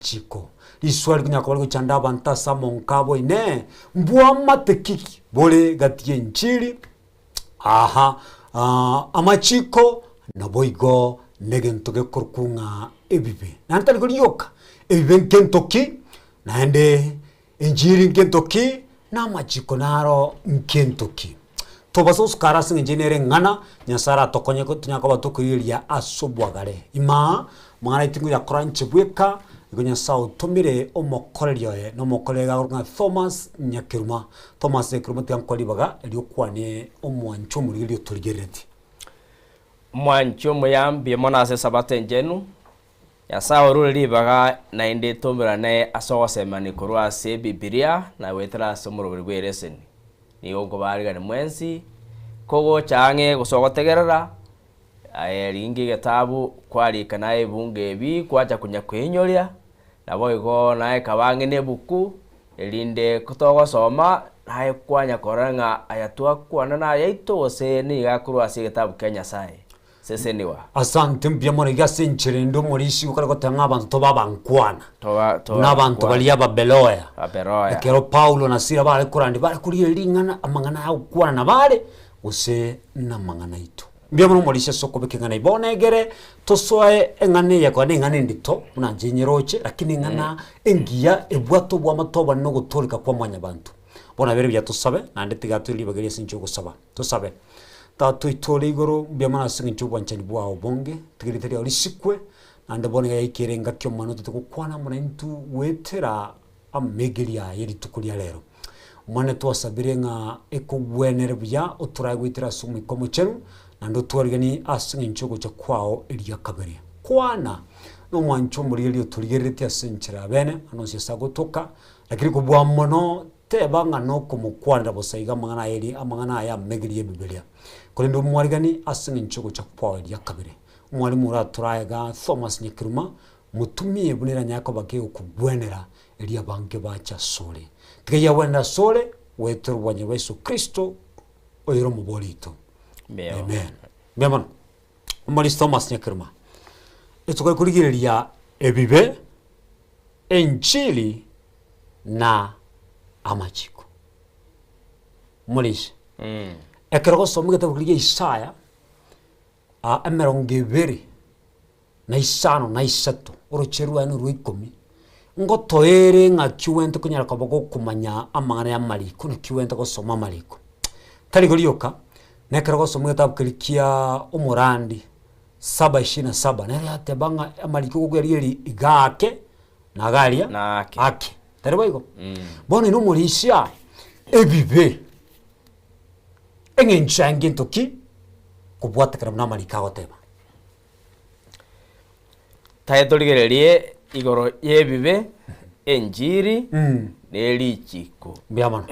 Chiko. Riswali rikonya koba rigochanda abanto ase amonko abo inee, mbwamate ki bore gati y'enchiri aha amachiko naboigo negento gekorokwa ng'a ebibe. Naende tari rioka, ebibe nkento ki, naende enchiri nkento ki, na amachiko naro nkento ki. Tobasa gosuka are ase eng'encho nere eng'ana, Nyasae aratokonye tonyare koba tokorigereria ase obwagare. Imaa, amang'ana aito nigo yakora inche bweka, igo Nyasae otomire omokoreri oye, na omokoreri iga akorokwa ng'a Thomas Nyakeruma. Thomas Nyakeruma tiga nkoe ribaga erio okwane omwancho omorigereria otorigereretie. Omwancho omuya mbuya mono ase esabato enchenu, Nyasae orure ribaga naende tomerane ase ogosemania korwa ase Ebibilia na goetera ase omoroberi bw'ereseni. Nigo nkobaarigania mwensi kogocha ang'e gose ogotegerera, aye ringa egetabu kwarika naye ebungo ebi kwacha konya koinyoria, naboigo naye kaba ang'e na ebuku, erinde togosoma naye kwanya korora ng'a aya twakwana nayaito gose nigo akorwa ase egetabu kia Nyasaye. Seseniwa. Asante mbuya mono iga ase enchera ende omorisia okare goteba ng'a abanto tobe abankwana Toba- tobe buna abanto abankwana. baria Ababeroya. Ababeroya. Ekero Paulo na Sila bare korandia bare korigereria ring'ana amang'ana aya gokwana nabo are gose namang'ana aito. Mbuya mono omorisia ase okobeka eng'ana eyio. Bono egere tosoe eng'ana eye ekaba na eng'ana endito buna inche nyeroche lakini eng'ana engiya ebwate obwamate obonene na ogotooreka kwa mwanyabanto. Bono nabere buya tosabe naende tiga toire ribaga eria ase enchera yogosaba. Tosabe. Tata oito ore igoro, mbuya mono ase eng'encho y'obwanchani bwao obonge, tiga erieta riao risikwe, naende bono iga yaikire engaki Omonene otete gokwana amo naintwe goetera amegeri aye rituko ria rero. Omonene twasabire ng'a ekogwenere buya otorae goetera ase Omoika Omochenu, naende otwariganie ase eng'encho y'ogocha kwao eria kabere. Kwana nomwancho omorigereria otorigereretie ase enchera ya bene, ande onsi ase agotoka, lakini kobua mono Teba ng'a nokomokwanera bosa iga amang'ana aye eri amang'ana aya amegeri y'Ebibilia. Korende omwarigani ase eng'encho y'ogocha kwao eria kabere. Omwalimu oratore iga Thomas Nyakeruma, motumie buna eranyare koba kegokogwenera erio abange bache asore. Tiga yagwenere asore, goetera obwanchani bwa Yeso Kristo, oyore omobori oito. Amen. Mbuya mono. Omorisia Thomas Nyakeruma, etokare korigereria ebibe, enchili, na amachiko. Morishe. Ekero ogosoma egetabu keria gia Isaya, ah, emerongo ebere na isano na isato, oroche rwaye norwa ikomi, ngotoere ng'aki ogwenerete konyara koba gokomanya amang'ana ya amariko naki ogwenerete gosoma amariko. Tari igo rioka, na ekero ogosoma egetabu keria kia omorandi saba ishirini na saba, nere yateba ng'a amariko gokoyarigereria iga ake. na agaria Na ake. ake tari boigo bono inwe omorisia ebibe eng'encho yaye ngento ki kobwatekana buna amariko agoteba Tae torigererie igoro y'ebibe, enchiri, na erichiko. mbuya mono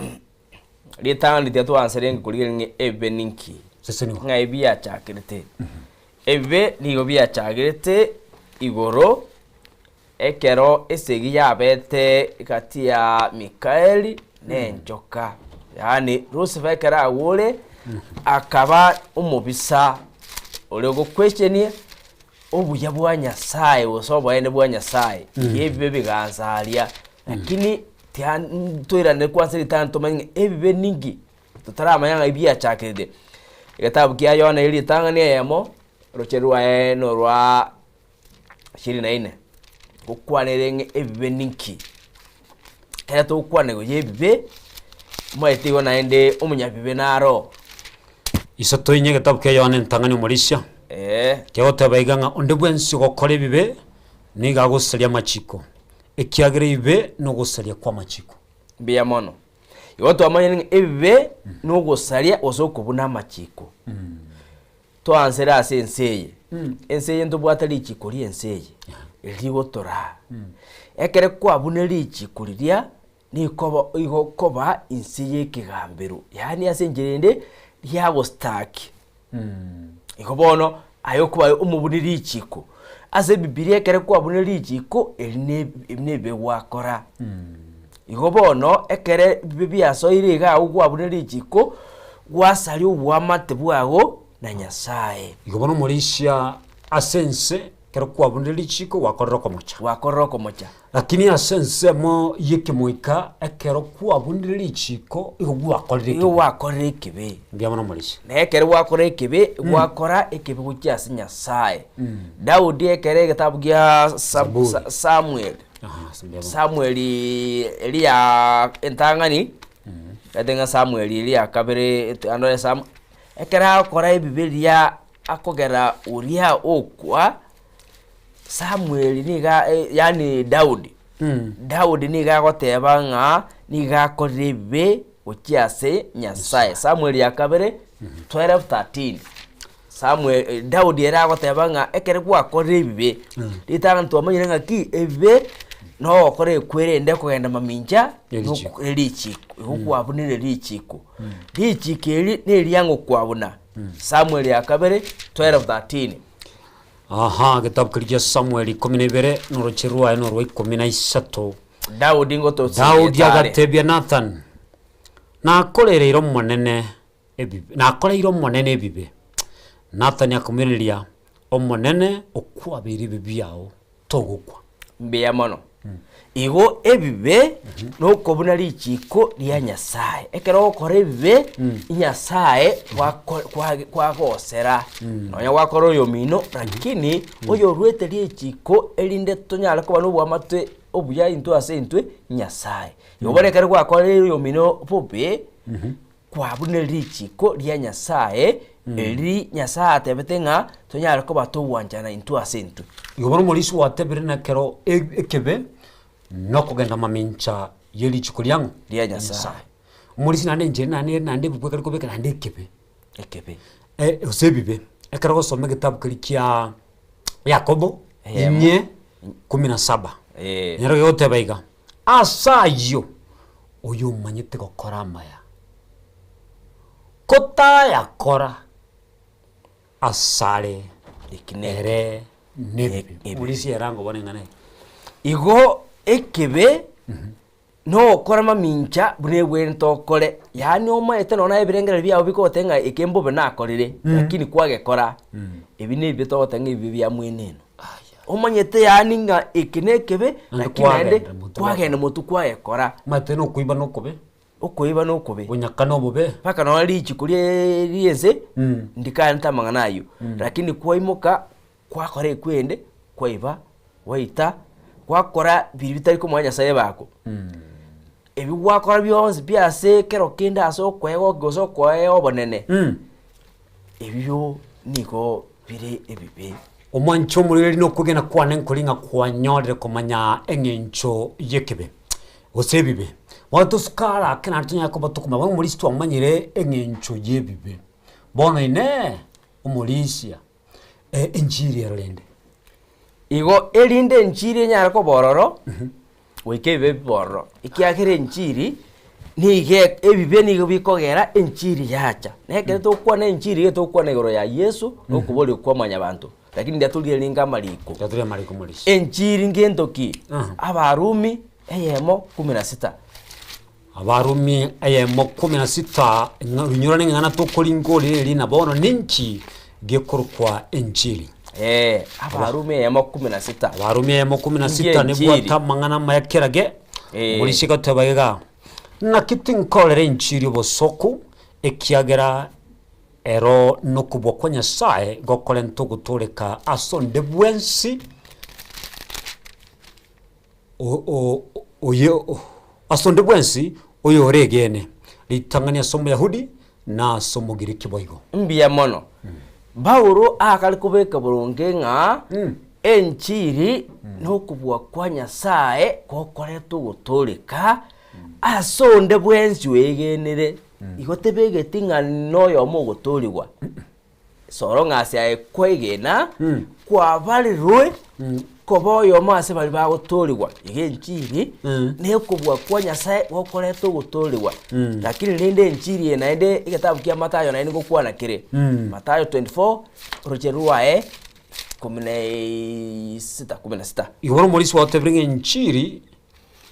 Ritang'ani riria twaanserenge korigereria ng'a ebibe ninki, seseniwa ng'ai biachakerete. Ebibe nigo biachakerete igoro Ekero esegi yabete gati ya Mikaeli na enchoka, yaani Lusifa ekero agure, akaba omobisa ore ogokweshenia obuya bwa Nyasaye gose oboene bwa Nyasaye, iga ebibe bigansa aria. Lakini tiga toirane kwansa ritang'ani tomanye ng'a ebibe ninki, totaramanya ng'a ebiachakerete. Egetabu kia Yohana ritang'ani eyemo, oroche rwaye norwa ishirini na ine, gokwanere ng'a ebibe ninki? Ekero togokwana igoro ya ebibe, omanyete igo naende omonyabibe naro. Iso toinye egetabu kia Yohana entang'ani omorisia, Eeh. kegoteba iga ng'a onde bwensi ogokora ebibe nigo agosaria amachiko, ekiagera ebibe nogosaria kw'amachiko. Mbuya mono. Igo twamanyire ng'a ebibe nogosaria gose okobuna amachiko. Toansere ase ense eye, ense eye ntobwate richiko ri'ense eye, rigotoraa. Ekere kwabuna richiko riria, nikoba igokoba inse y'ekegambero, yaani ase enchera ende, riagostaki. Igo bono, aye okoba omobuni richiko, ase ebibiria ekere kwabunire richiko, eri ne ebi nebibe gwakora. Igo bono, ekere ebibe biasoire iga agwo kwabunire richiko, gwasaria oboamate bwago na Nyasae. Igo bono omorisia ase ense. Ekero kwabunire richiko gwakorire okomocha. Gwakorire okomocha. Lakini ase ensemo y'ekemoika ekero kwabunire richiko igo gwakorire Igo ekibe. gwakorire ekibe. Mbuya mono omorisia. Na ekero gwakora ekibe, gwakora ekibe gochia ase Nyasae. Daudi ekero egetabu gia Sa- Zaburi. Sa- Samuel, Aha, ase mbuya mono. Samueli eria ya entang'ani, gete ng'a Samueli eria ya kabere et- ande Samu, ekero agokora ebibe riria akogera oria okwa, Samueli niga yaani Daudi, Daudi nigo agoteba ng'a nigo akorire ebibe gochia ase Nyasaye. Samueli ya kabere 12:13 Samuel Daudi ere agoteba ng'a ekero gwakorire ebibe, ritang'ani twamanyire ng'aki ebibe nogokora ekwerende kogenda mamincha Erichiko. erichiko, igo kwabunire richiko. Richiko eri neriang'o kwabuna. Samueli ya kabere 12:13. Aha, egetabu keria gia Samueli ikomi na ibere, na oroche rwaye norwa ikomi na isato. Daudi ngotosiria Daudi tare. agatebia Nathan, Nakorereire Omonene ebibe, nakoreire Omonene ebibe. Nathani akamoiraneria, Omonene okwabeire ebibe biao, togokwa. Mbuya mono. Igo ebibe nokobuna richiko ria Nyasae. Ekero ogokora ebibe, Nyasae gwako- kwa- kwagosera. Nonya gwakora oyomino, lakini oyoruete richiko erinde tonyare koba na oboamate obuya intwe ase intwe, Nyasae. Igo bono ekero gwakorire oyomino bobe, Kwabunire richiko ria Nyasae, eri Nyasae atebete ng'a tonyare koba togwanchana intwe ase intwe. Igo bono omorisia gwatebire nekero ekebe nokogenda mamincha ye richiko ria ng'o? Ria Nyasae. Omorisia naende enchera naende ere naende ebuku ekero kobeka naende ekebe. Ekebe. Gose ebibe. Ekero ogosoma egetabu keria kia Yakobo Eyemo. inye kumi na saba. Eh. Nero gegoteba iga, Ase ayio oyomanyete gokora amaya, ko tayakora, asare Eki ne- ere nebibe. Ebibe. Omorisia erango bono eng'ana eye. Igo ekebe nogokora mamincha buna ebwenerete okore, yaani omaete nonye na ebirengererio biago bikogotebia ng'a eke mbobe nakorire, lakini kwagekora, ebi nebibe togoteba ng'a ebibe bia mweneno. Omanyete yaani ng'a eke nekebe, Naende lakini naende kwagenda motwe kwagenda motwe kwagekora. Omanyete na okoiba na okobe, Okoiba na okobe. obonyaka na obobe. Mpaka nonya richiko rie riense, ndikaanete amang'ana ayio, lakini kwaimoka kwakora ekwende, kwaiba, gwaita, gwakora biria bitari komoa Nyasaye bako. Ebi gwakora bionsi pi ase ekero kende ase okoegokia gose okoeya obonene, ebio nigo bire ebibe. Omwanche omorweri nokwegena kwane nkori ng'a kwanyorire komanya eng'encho y'ekebe, gose ebibe. Bono tosuke arake naende tonyare koba tokomanya bono omorisia twamanyire eng'encho y'ebibe. Bono inee, omorisia, enchiri ero rende. Igo erinde enchiri enyare koba ororo, goika ebibe bibe ororo, ekiagera enchiri nigo ebibe nigo bikogera enchiri yacha. Na ekero togokwana enchiri iga togokwana igoro ya Yeso, na okoboria kwa mwanyabanto, lakini riria torigereria ninga amariko. Riria torigereria amariko morisia. Enchiri ngento ki? Abarumi eyemo kumi na sita. Abarumi eyemo kumi na sita, ng'a rinyora ning'ana tokoringorera eri na bono ninki gekorokwa enchiri. Eh, Abarumi eyemo kumi na sita. Abarumi eyemo kumi na Inki sita enchiri? nebwate amang'ana amaya kerage, Eh. Morisia egoteba iga, Naki tinkorera enchiri obosoku, ekiagera ero nokobua kwa Nyasae gokorenta ogotooreka ase onde bwensi, oyo ase onde bwensi oyoregene, ritang'ani ase Omoyahudi na ase Omogiriki boigo. Mbuya mono. Paulo akare kobeka boronge ng'a enchiri nokobua kwa Nyasae gokoreta ogotooreka ase onde bwensi oegenire. Igo tebegeti ng'a noyomo ogotoorigwa. Soro ng'a ase aye kwegena kwabarirwe koba oyomo ase baria bagotoorigwa. Iga enchiri nekobua kwa Nyasae gokoreta ogotoorigwa. Lakini rende enchiri eye naende egetabu kia Mathayo naende ngokwana kere. Mathayo 24 oroche rwaye kumi na sita, kumi na sita. Igo bono omorisia gwatebire ng'a enchiri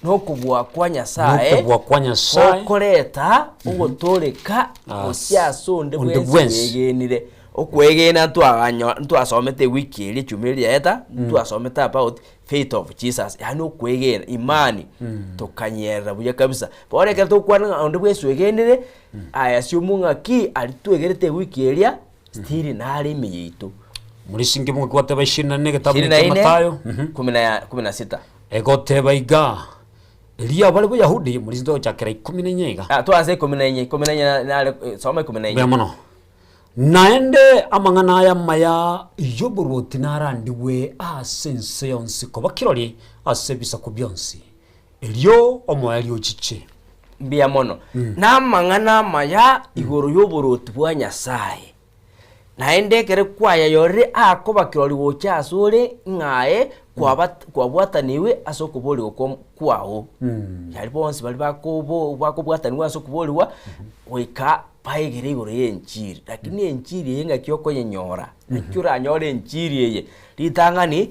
Nokobua kwa Nyasae Nokobua kwa Nyasae. gokoreta ogotooreka As- gochia ase onde onde bwensi bwensi. bwegenire. Okwegena ntwaganyo ntwasomete ewiki eria echuma eria yaeta, ntwasomete about faith of Jesus, yaani okwegena, imani, tokanyerera buya kabisa. Bono ekero togokwana ng'a onde bwensi oegenire, aya assume ng'aki aria twegerete ewiki eria, still nare ime yaito. Morisinge mwe gwateba ishirini na nne egetabu Ishirini na kia ine, Mathayo. Mhm. kumi na kumi na sita. Egoteba iga, Erio abare Boyahudi, morisinge togochakera ikomi na inye iga. Ah, twanse ikomi na inye, ikomi na inye na- nare eh, soma ikomi na inye. Mbuya mono. Naende amang'ana aya amaya y'oborwoti narandigwe ase ense yonsi koba kirori ase ebisaku bionsi, erio omoerio ochiche. Mbuya mono. Namang'ana amaya igoro y'oborwoti bwa Nyasae. Naende ekero kwayayorire akoba kirori gocha asore ng'a aye kwaba kwabwatanigwe ase okoborigwa kwa kwao. Yaani bonsi baria bakobo bakobwatanigwa ase okoborigwa, goika baegere igoro y'enchiri. Lakini enchiri eye ng'aki okoyenyora, naki oranyore enchiri eye, ritang'ani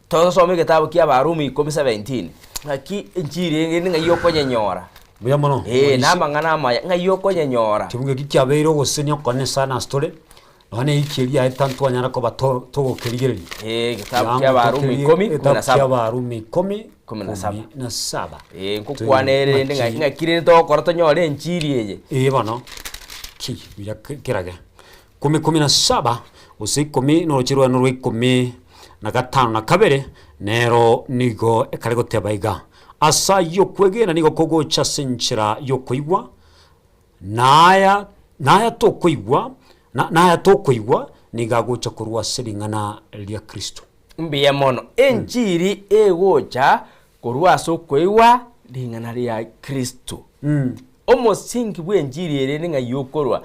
tosome egetabu kia Abarumi ikomi 17, ng'aki enchiri eye ng'ai okonyenyora. Mbuya mono. Ee, na amang'ana amaya, ng'ai okonyenyora. Ekebugo eki kiabeire ogosenia okonene sana ase tore, nonya na ewiki eria yaeta ntwanyara koba to- togokerigereria. Ee, egetabu kia Abarumi ikomi, kumi Egetabu na kia saba. Abarumi ikomi, Kumi na saba. kumi na saba. Ee, nkokwana ere rende ng'a ng'aki rende togokora tonyore enchiri eye. Ee bono, ki, buya kerage. Kumi kumi na saba, gose ikomi na oroche rwane rwa ikomi na gatano na kabere, nero nigo ekare goteba iga, Ase ayio okwegena nigo kogocha ase enchera y'okoigwa, na aya na aya tokoigwa, na na aya tokoigwa nigo agocha korwa ase ring'ana ria Kristo. Mbuya mono. Enchiri egocha korwa ase okoigwa ring'ana ria Kristo. Omosingi bw'enchiri ere ning'ai okorwa?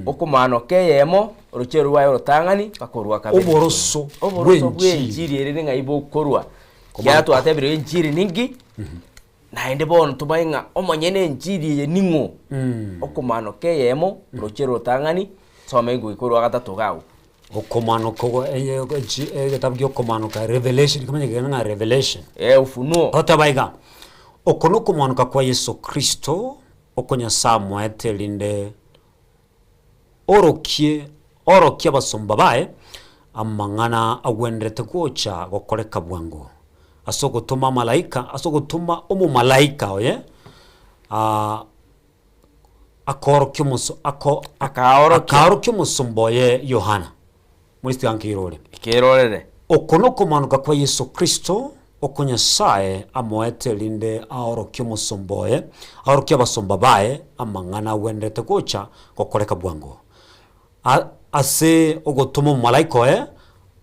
Okomanoka eyemo, orochero rwaye orotang'ani mpaka orwa kabere. Oboroso Oboroso bw'enchiri. bw'enchiri ere ning'ai bokorwa? Ekiagera twatebire enchiri ninki? Naende bono tomanye ng'a omonyene enchiri eye ning'o? Okomanoka eyemo, orochero orotang'ani, soma goika orwa gatato iga agwo. Okomanoka ogo eye echi egetabu kia okomanoka revelation kimanye kegene ng'a revelation. Eh, ufunuo. Goteba iga, Oko nokomanoka kwa Yeso Kristo, oko Nyasae amoete erinde orokie orokie abasomba baye amang'ana agwenerete gocha gokoreka bwango, ase ogotoma amalaika ase ogotoma omomalaika oye akorokia omoso ako Akaorokia. akaorokia omosomba oye Yohana. Moristo yankeire ore. Ekerorere. Oko nokomanuka kwa Yeso Kristo, oko Nyasae amoete erinde aorokie omosomba oye, aorokie abasomba baye amang'ana agwenerete gocha gokoreka bwango. A- Ase ogotoma omomalaika oye,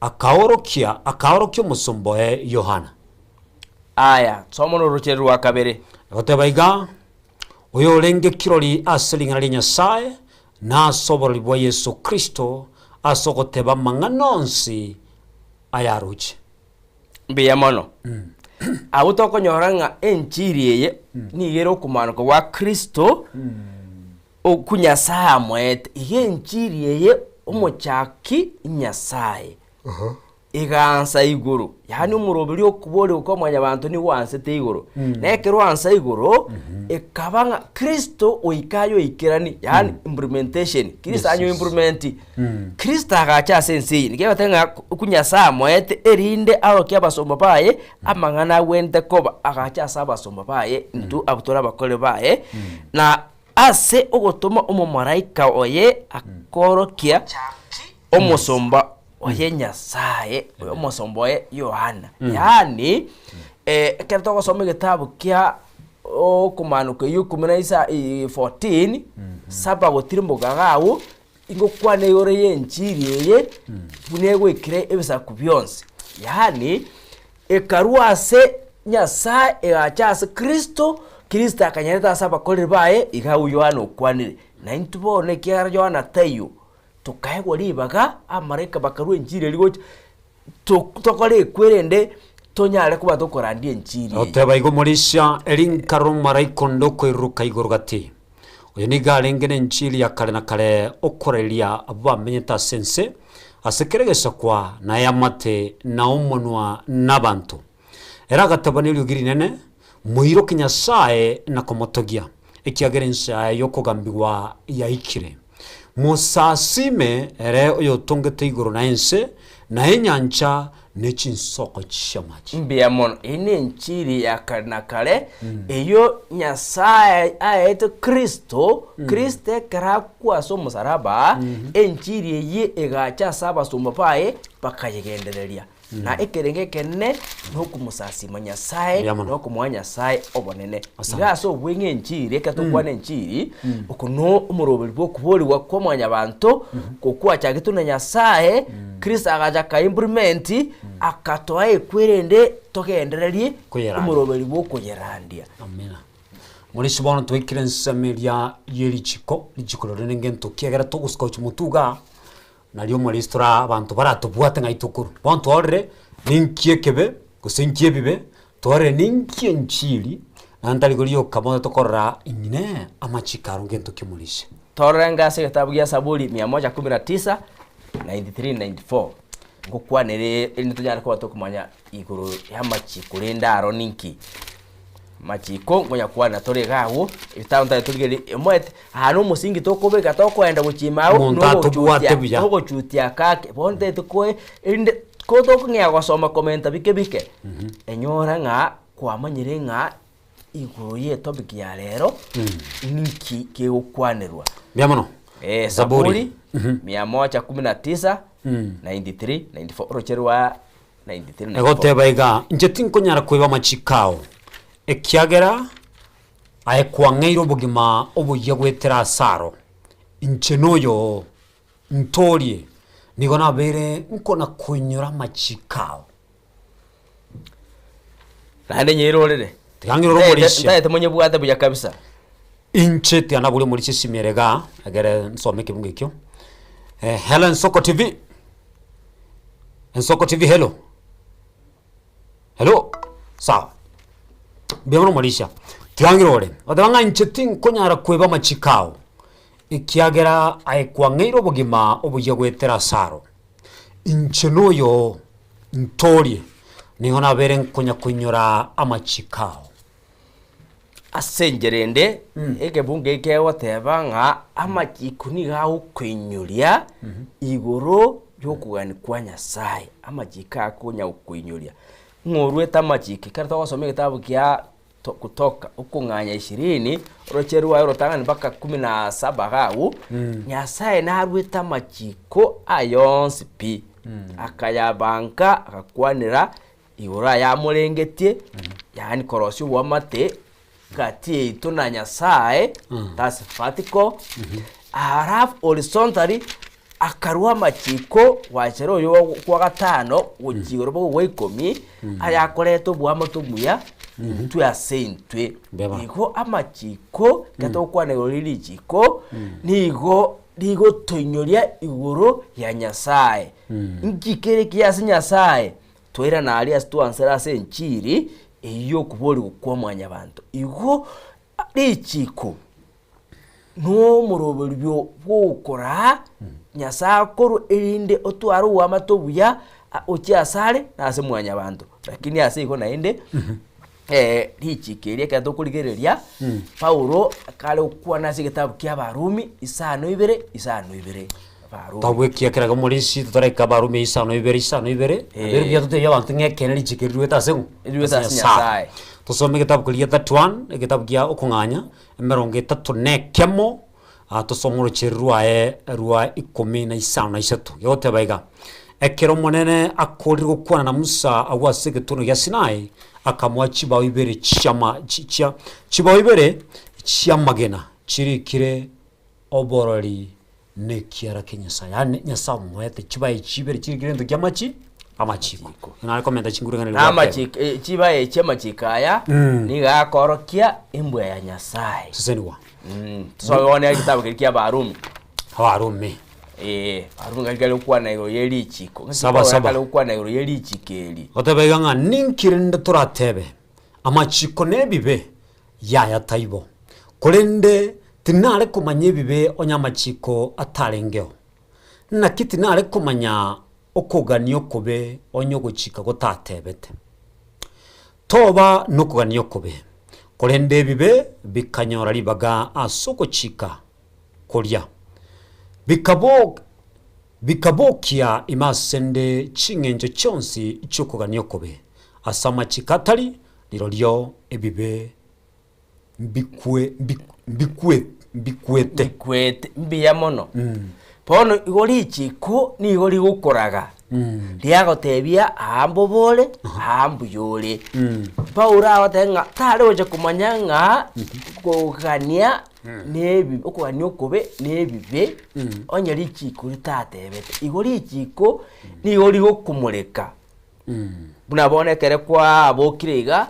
akaorokia akaorokia omosomba oye Yohana. Aya, soma norochere rwa kabere. Egoteba iga, Oyorenge kirori ase ring'ana ria Nyasae, na ase oborori bwa Yeso Kristo, ase ogoteba amang'ana onsi ayaroche. Mbuya mono. Abwo tokonyora ng'a enchiri eye nigo ere okomanoka gwa Kristo oku Nyasae amoete. Iga enchiri eye omochaki Nyasae. Egaansa igoro, yaani omoroberi okoboria kwa mwanyabanto nigo oansete igoro. Na ekero oansa igoro, ekaba ng'a Kristo goika ayoikerani, yaani implementation, Kristo Yes, anyo yes. implement. Kristo agacha ase ense eye, nigo egoteba ng'a oku Nyasae amoete erinde arokie abasomba baye amang'ana agwenerete koba, agacha ase abasomba baye intwe abwo tore abakori baye, na ase ogotoma omomalaika oye akorokia omosomba oye Nyasaye, omosomba oye Yohana. Yaani ekero togosoma egetabu kia okomanuka eywo ikomi na isa 14, saba gotirimboka iga agwo, ingokwana igoro ya enchiri eye, buna egoikera ebisaku bionsi. Yaani, ekarwa ase Nyasaye egacha ase Kristo, Kristo akanyereta ase abakoreri baye, iga agwo Yohana okwanire. Naintwe bono ekiagera Yohana taiyo, tokaegwa ribaga, abamalaika bakarua enchiri eria gocha, to- tokore ekwe erinde tonyare koba tokorandia enchiri eye. Goteba igo omorisia, eri nkarora omomalaika onde okoiruruka igoro gati. Oyo nigo arenge nenchiri ya kare na kare okoraria abwo bamenyete ase ense, ase kera egesakwa, na eamate, na omonwa, na abanto. Ere agateba neriogi rinene, Moiroke Nyasae na komotogia, ekiagera ensa yaye y'okogambigwa yaikire. Mosasime ere oyotongete igoro na ense, na enyancha, ne chinsoko chi'amache. Mbuya mono. Eyio nenchiri ya kare na kare, eyio Nyasae aete Kristo, Kristo ekero akwa ase omosaraba, enchiri eyio egacha ase abasomba baye, bakayegendereria. Na ekerengo ekenene nokomosasima Nyasae, Mbuya mono. na okomoa Nyasae obonene. Asante. Iga ase obweng'e enchiri, ekero tokwana enchiri, oko no omoroberi bw'okoboorigwa kwa mwanyabanto, kokwachagetwe na Nyasae, Kristo agacha aka implement, akatoa ekwerende togendererie Koyerandia. omoroberi bw'okoyerandia. Amina. Morisia bono twaikire ensemo eria ye richiko, richiko riria nengento ki ekero togosuka gochia motwe igaa, Nario omorisia toraa abanto baratobwate ng'ai tokorwa. Bono twarorire ninki ekebe, gose inki ebibe, twarorire ninki enchiri, naende tari korioka bono tokorora inee amachiko aro ngento ki omorisia. Tororenge ase egetabu gia Saburi mia moja kumi na tisa, 93, 94, ngokwanere erinde tonyare koba tokomanya igoro y'amachiko rende aro ninki. Amachiko nkonyakwana tore iga agwo, ebitabu ntari torigererie, omanyete aa na omosingi tokobeka tokoenda gochia ime agwo, Omonto atobwate nogochutia buya. togochutia ake ake, bono ntagete koe erinde ko tokong'ea gosoma komenta bike bike, enyora ng'a kwamanyire ng'a igoro ya etopic ya rero, ninki kegokwanerwa. Mbuya mono. Eh, Zaburi. Zaburi, mia moja kumi na tisa, 93, 94, oroche rwa 93, 94. Egoteba iga, Inche tinkonyara koiba amachiko ao, ekiagera aye kwang'eire obogima oboyia goetera ase aro. Inche noyo oo, ntoorie, nigo nabeire nkona-koinyora amachiko ao. Naende nyeirorere. Tiga ng'irore omorisia. Ntagete monyebwate buya kabisa. Inche tiga naborie omorisia esimi ere igaa, egere nsome ekebungo ekio. Helen Soko TV. Ensoko TV hello. Hello. Sawa. Mbuya mono omorisia. Tiga ng'irore. Goteba ng'a inche tinkonyara kweba amachiko ao, ekiagera aye kwang'eire obogima obuya goetera ase aro. Inche noyo oo, ntoorie, nigo nabeire nkonya koinyora amachiko ao. Ase enchera ende, ekebungo eke kegoteba ng'a amachiko nigo agokoinyoria igoro y'okogania kwa Nyasaye, amachiko akonya gokoinyoria. Ng'a orwete amachiko, ekero togosoma egetabu kia to kutoka okong'anya ishirini, oroche rwaye orotang'ani mpaka kumi na saba iga agwo, Nyasaye narwete amachiko aye onsi pi, akayabanka agakwanera Igoro ayamorengetie, yaani korosia oboamate gati yaito na Nyasae, that's vertical, alafu horizontally akarua amachiko gwachera oyo kwa gatano gochia igoro mpaka ogwa ikomi, ayakoreta oboamate obuya intwe ase intwe. Beba. Igo amachiko, ekero togokwana igoro rie richiko, nigo rigotoinyoria igoro ya Nyasae. Nki kere ekiya ase Nyasae? Twairana aria ase twansera ase enchiri eyio y'okoboorigwa kwa mwanyabanto. Igo richiko nomoroberio bw'okoraa Nyasae akorwe erinde otware oboamate obuya ochie asare na ase mwanyabanto. Lakini ase igo naende richiko eria ekero tokorigereria Paulo akare gokwana ase egetabu kia Abarumi isano ibere isano ibere. Abarumi. Tobwekia kera omorisia totaraika Abarumi isano ibere isano ibere, Eh. nabio buya totebie abanto ng'a ekeene richiko eri riruete ase ng'o? Riruete ase Nyasae. Tosome egetabu keria gia 31, egetabu kia okong'anya, emerongo etato na ekemo, ah tosome orocheri rwaye rwa ikomi na isano na isato, gegoteba iga, Ekero Omonene akoorire gokwana na Musa agwo ase egetunwa gia Sinai, akamoa chibao ibere chi'ama chi chia chibao ibere chi'amagena chirikire oborori nekiara kia Nyasae, yaani Nyasae omoete chibae chibere chirikire egento kia amachi amachiko. Nare komenta chinguru ng'a Na amachiko eh, chibae chi'amachiko aya nigo akorokia embwa ya Nyasae. Sesenigwa. Tusome bono egetabu keria kia Abarumi. Abarumi. Eh, Abarumi ngaki kare gokwana igoro ye richiko. Ng'aki Saba, Paulo saba. akare gokwana igoro ye richiko eri. Goteba iga ng'a ninki rende toratebe? Amachiko nebibe? Yaya taibo. Korende tinare komanya ebibe onye amachiko atarengeo. Naki tinare komanya okogania okobe onye ogochika gotatebete. Toba nokogania okobe, korende ebibe bikanyora ribaga ase ogochika koria. Bikabo Bikabokia ime asende ching'encho chionsi chi'okogania okobe, ase amachiko atari rirorio ebibe mbikwe mbikwe mbikwete. Mbikwete, mbuya mono. Bono igo richiko nigo rigokoraga, riagotebia aa mbobe ore, aa mbuya ore. Paulo agoteba ng'a tare gocha komanya ng'a kogania nebi okogania okobe nebibe, onye richiko ritatebete. Igo richiko nigo rigokomoreka, buna bono ekere kwabokire iga,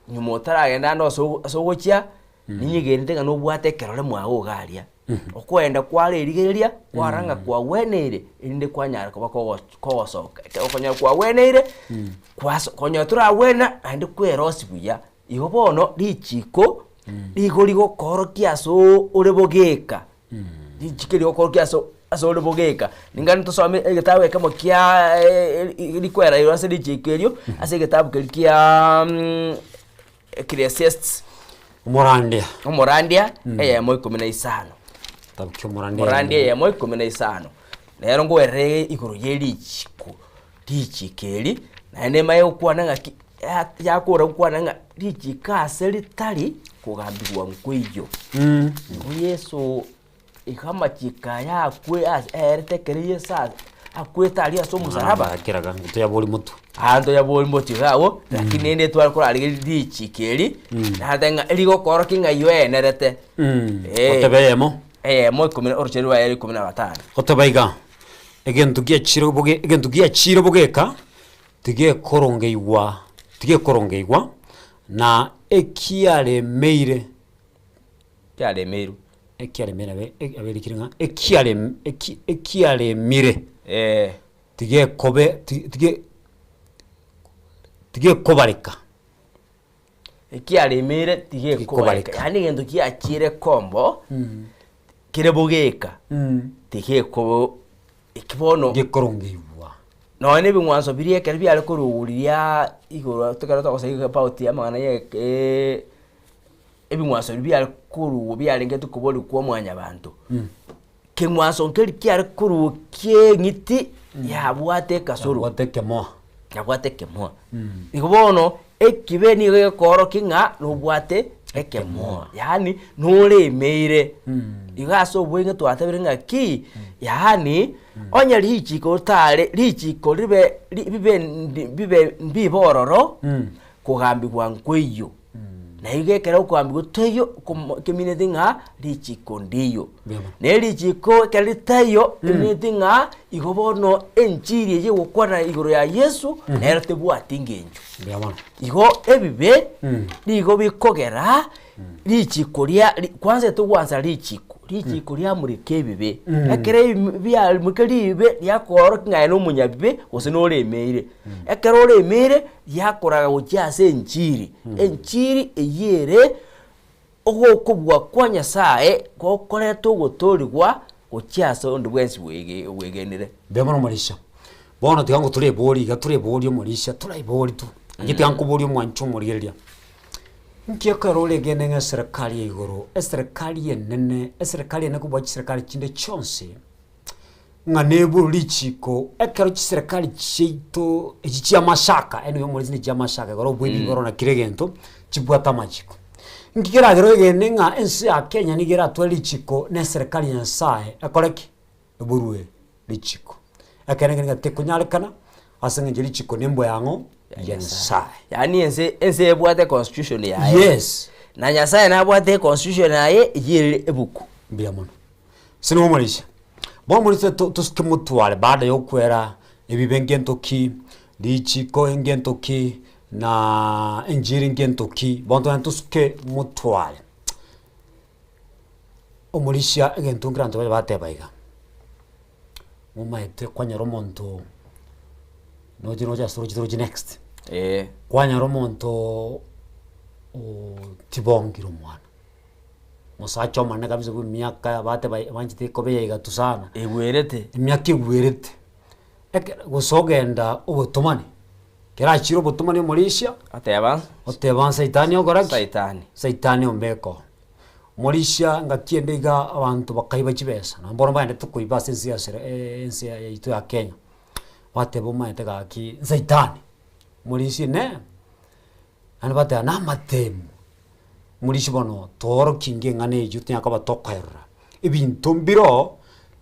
nyuma otaragenda ande ase ase ogochia, ninyegenete ng'a nobwate ekerore mwago iga aria. Okoenda kwarerigereria, kwarora ng'a kwagweneire, erinde kwanyara koba kogo kogosoka. Ekero okonyora kwagweneire, kwaso konyora toragwena, naende kwerosia buya. Igo bono richiko, nigo rigokoorokia ase oo ore bogeka, richiko rigokoorokia ase ase ore bogeka. Ninga ntosome egetabu ekemo kiaaa rikwera igoro ase richiko erio, ase egetabu keria kiaaa Ecclesiastes. Omorandia. Omorandia eyemo ikomi na isano. Getabu kia omorandia Omorandia eyemo ikomi na isano. Nero ngoerere igoro ye richiko, richiko eri, naende manye gokwana ng'aki ya- yakora gokwana ng'a richiko ase ritari kogambigwa nkoiyo. Igo Yeso iga amachiko aya akwe ase aerete ekero Yeso a- akwete aria ase omosaraba. Keraga toyabori motwe. Abanto yabori motwe iga abwo, lakini rende tware korarigereria richiko eri, nate ng'a erigokorokia ng'a yoenerete. Eh. Otebe eyemo. Eyemo ikomi na orocheri rwaye ikomi na gatano. Oteba iga, egento giachire boge egento giachire bogeka, tigekorongeigwa tigekorongeigwa, na ekiaremeire. Kiaremeirwe. Ekiaremeire abe aberikire ng'a ekiarem eki ekiaremire. Eh. Tigekobe ti tige tigekobareka. Ekiaremeire tigekobareka, yaani egento giachire kombo, kere bogeka, tigeko eki bono. Gekorongeigwa. Nonya na ebing'wanso biria ekero biare korwa riria igoro ekero togosoma about amang'ana ya ebing'wanso biria biare korwa biarenge koborigwa kwa mwanyabanto. Keng'wanso nkeri kiare korwa ki'eng'iti yabwate ekasoro. Yabwate ekemoa. Yabwate ekemoa. Igo bono, ekibe nigo gekoorokia ng'a nobwate ekemoa, yaani noremeire. Igo ase obweng'e twatebire ng'aki, yaani onye richiko otare richiko ribe ri bibe ndi bibe mbibe ororo, kogambigwa nkoiyo. Na igo ekero okoambigwa toiyo komo kemineti ng'a richiko ndiyo. Mbuya mono. Na erichiko ekero ritaiyo emineti ng'a igo bono enchiri eye egokwana igoro ya Yeso nero tebwati ngencho. Mbuya mono. Igo ebibe nigo bikogera richiko ria ri kwanza togwansa richiko, richiko riamureka ebibe. Ekero ebi biamureka ribe riakoorokia ng'a aye na omonyabibe gose noremeire. Ekero oremeire riakoraga gochia ase enchiri, enchiri eyio ere ogokobua kwa Nyasaye gokoreta ogotoorigwa gochia ase onde bwensi bwege bwegenire. Mbuya mono omorisia. Bono tiga ngotorebori iga torebori omorisia toraibori tu. Inche tiga nkoborie omwancho omorigereria. Nki ekero oregene ng'a eserekari ya igoro, eserekari enene, eserekari enene kobua chiserekari chinde chionsi. Ng'a neburu richiko ekero chiserekari chiaito echi chi'amashaka anyway omorisia ne chi'amashaka igoro oboibi igoro na kera egento, chibwate amachiko. Nki keragere oegene ng'a ense ya Kenya nigo eratware richiko na eserekari ya Nyasaye ekore ki? Eborue richiko. Ekero ekio nigo tekonyarekana ase eng'encho richiko nembwa yang'o? Ya Nyasaye. Yaani ense ense ebwate econstitution yaye. Yes. Na Nyasaye nabwate econstitution yaye eyio ere ebuku. Mbuya mono. Ase nigo omorisia. Bono omorisia to tosuke motware baada ya okwera ebibe ngento ki, richiko ngento ki, na enchiri ngento ki, bono togende tosuke motware. Omorisia egento nkere abanto baria bateba iga, momaete kwanyora omonto noche noche ase oroche toroche next, Eh. kwanyora omonto otibongire omwana. Omosacha omonene kabisa bwa emiaka bateba banchete koba eyaigato sana. Egwerete. Emiaka egwerete, ekero gose ogenda obotomani, ekero achire obotomani omorisia, Oteba oteba saitani okora ki? Saitani. Saitani ombeke oo. Morisia ngaki ende iga abanto bakaiba chibesa, nabo bono baendete koiba ase ense ya sere ense yaito ya Kenya, bateba omanyete gaki nsaitani, morisia inee, naende bateba na amatemu, morisia bono toorokia inga eng'ana eywo tonyare koba tokoerora, ebinto mbiroo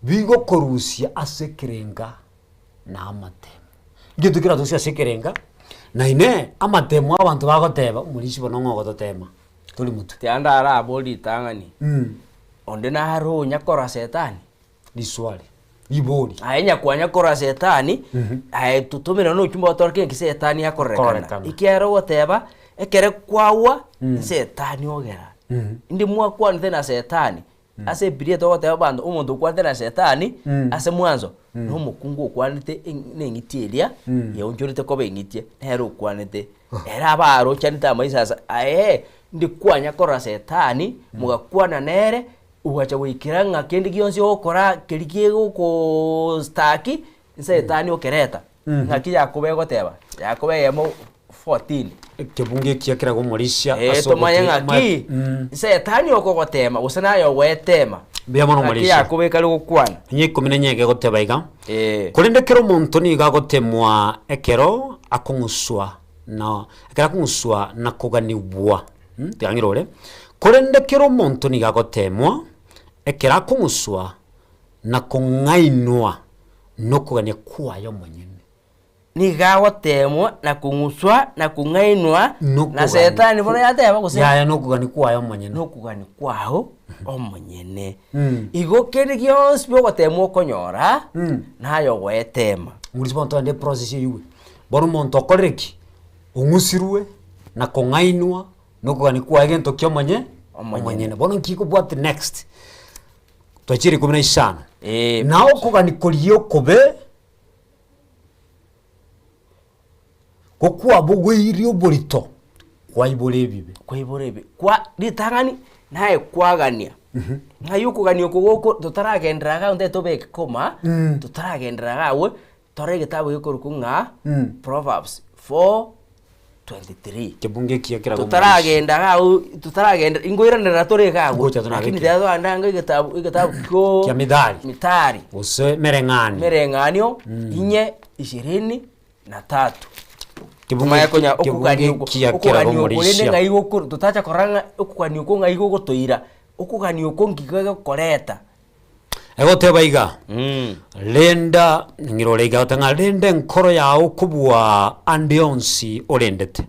bigokorusia ase ekerenga na amatemu. Egento keratosie ase ekerenga, na inee, amatemu abanto bagoteba, omorisia bono ng'o ogototema. Tori motwe. Tiga ndarabore ritang'ani, onde nare onya korora setani? Riswali, ribori. Aye nyakwanya korora setani, aye totomera na ochumbe otoroke ng'aki setani akorerekana. Korekana. Ekiagera ogoteba, ekere kwagwa, setani ogera. Inde mwakwanete na setani, Ase Ebibilia togoteba abanto, omonto okwanete na Shetani ase mwanso, na omokungu okwanete eng- na eng'iti eria yaonchorete koba eng'iti, nere okwanete. Ere abarochanete amaiso ase aye, ndi kwanya korora Shetani, mogakwana nere, ogacha goikera ng'a kende gionsi ogokora keria kegokostaki, Setani okereta. Ng'aki Yakobo egoteba? Yakobo eyemo 14. Ekebungo ekiya kera gomorisia Eh, ase tomanye ogote- ng'aki Mm. Setani okogotema gose naye ogoetema. Mbuya mono Ng'aki omorisia. Yakobo ekare gokwana. Enye ikomi na enye egoteba iga, Eh. Korende kera omonto nigo agotemwa ekero akong'uswa na ekero akong'uswa na koganigwa. Mm, tiga ng'ire ore. Korende kera omonto nigo agotemwa ekero akong'uswa na kong'ainwa nokogania kwaye omonyene. Nigo agoteemwa na kong'uswa na kong'ainwa na Nokogania Setani bono yateba gose Yaya nokogania kwaye omonyene. nokogania kwao omonyene. Igo kende gionsi pi ogoteemwa okonyora, naye ogoetema. Moriche bono togende eprocess eywo. Bono omonto okorire ki? Ong'usirwe na kong'ainwa nokogania kwaye gento kia omonye Omonyene. omonyene. Bono nki kobwati next? Twachire ikomi na isano. Eh. Na okogania koria okobe gokwabogoirie oborito, kwaibora ebibe. Kwaibora ebibe. Kwa ritang'ani naye kwagania, ng'ai okogania oko goko totaragenderera iga onde tobeke koma, totaragenderera iga abwo, tore egetabu gekorokwa ng'a Proverbs 4:23. Kebungo ekiya kera Totaragenda iga abwo, totaragenda ingoiranerera tore iga abwo, Ngocha tore lakini nabeke. tiga togende ange egetabu egetabu kio Kia Mithali. Mithali. Gose Mereng'anio. Mereng'anio inye ishirini na tatu. Kebungo Tomanye konya kebungo okogania oko ekiya kera okogania oko rende komorisia. ng'ai gokoro totacha korora ng'a okogania oko ng'ai gogotoira, okogania oko nki gegokoreta. Egoteba iga, Renda, ng'ira ore iga, goteba ng'a renda enkoro yao kobua ande onsi orendete,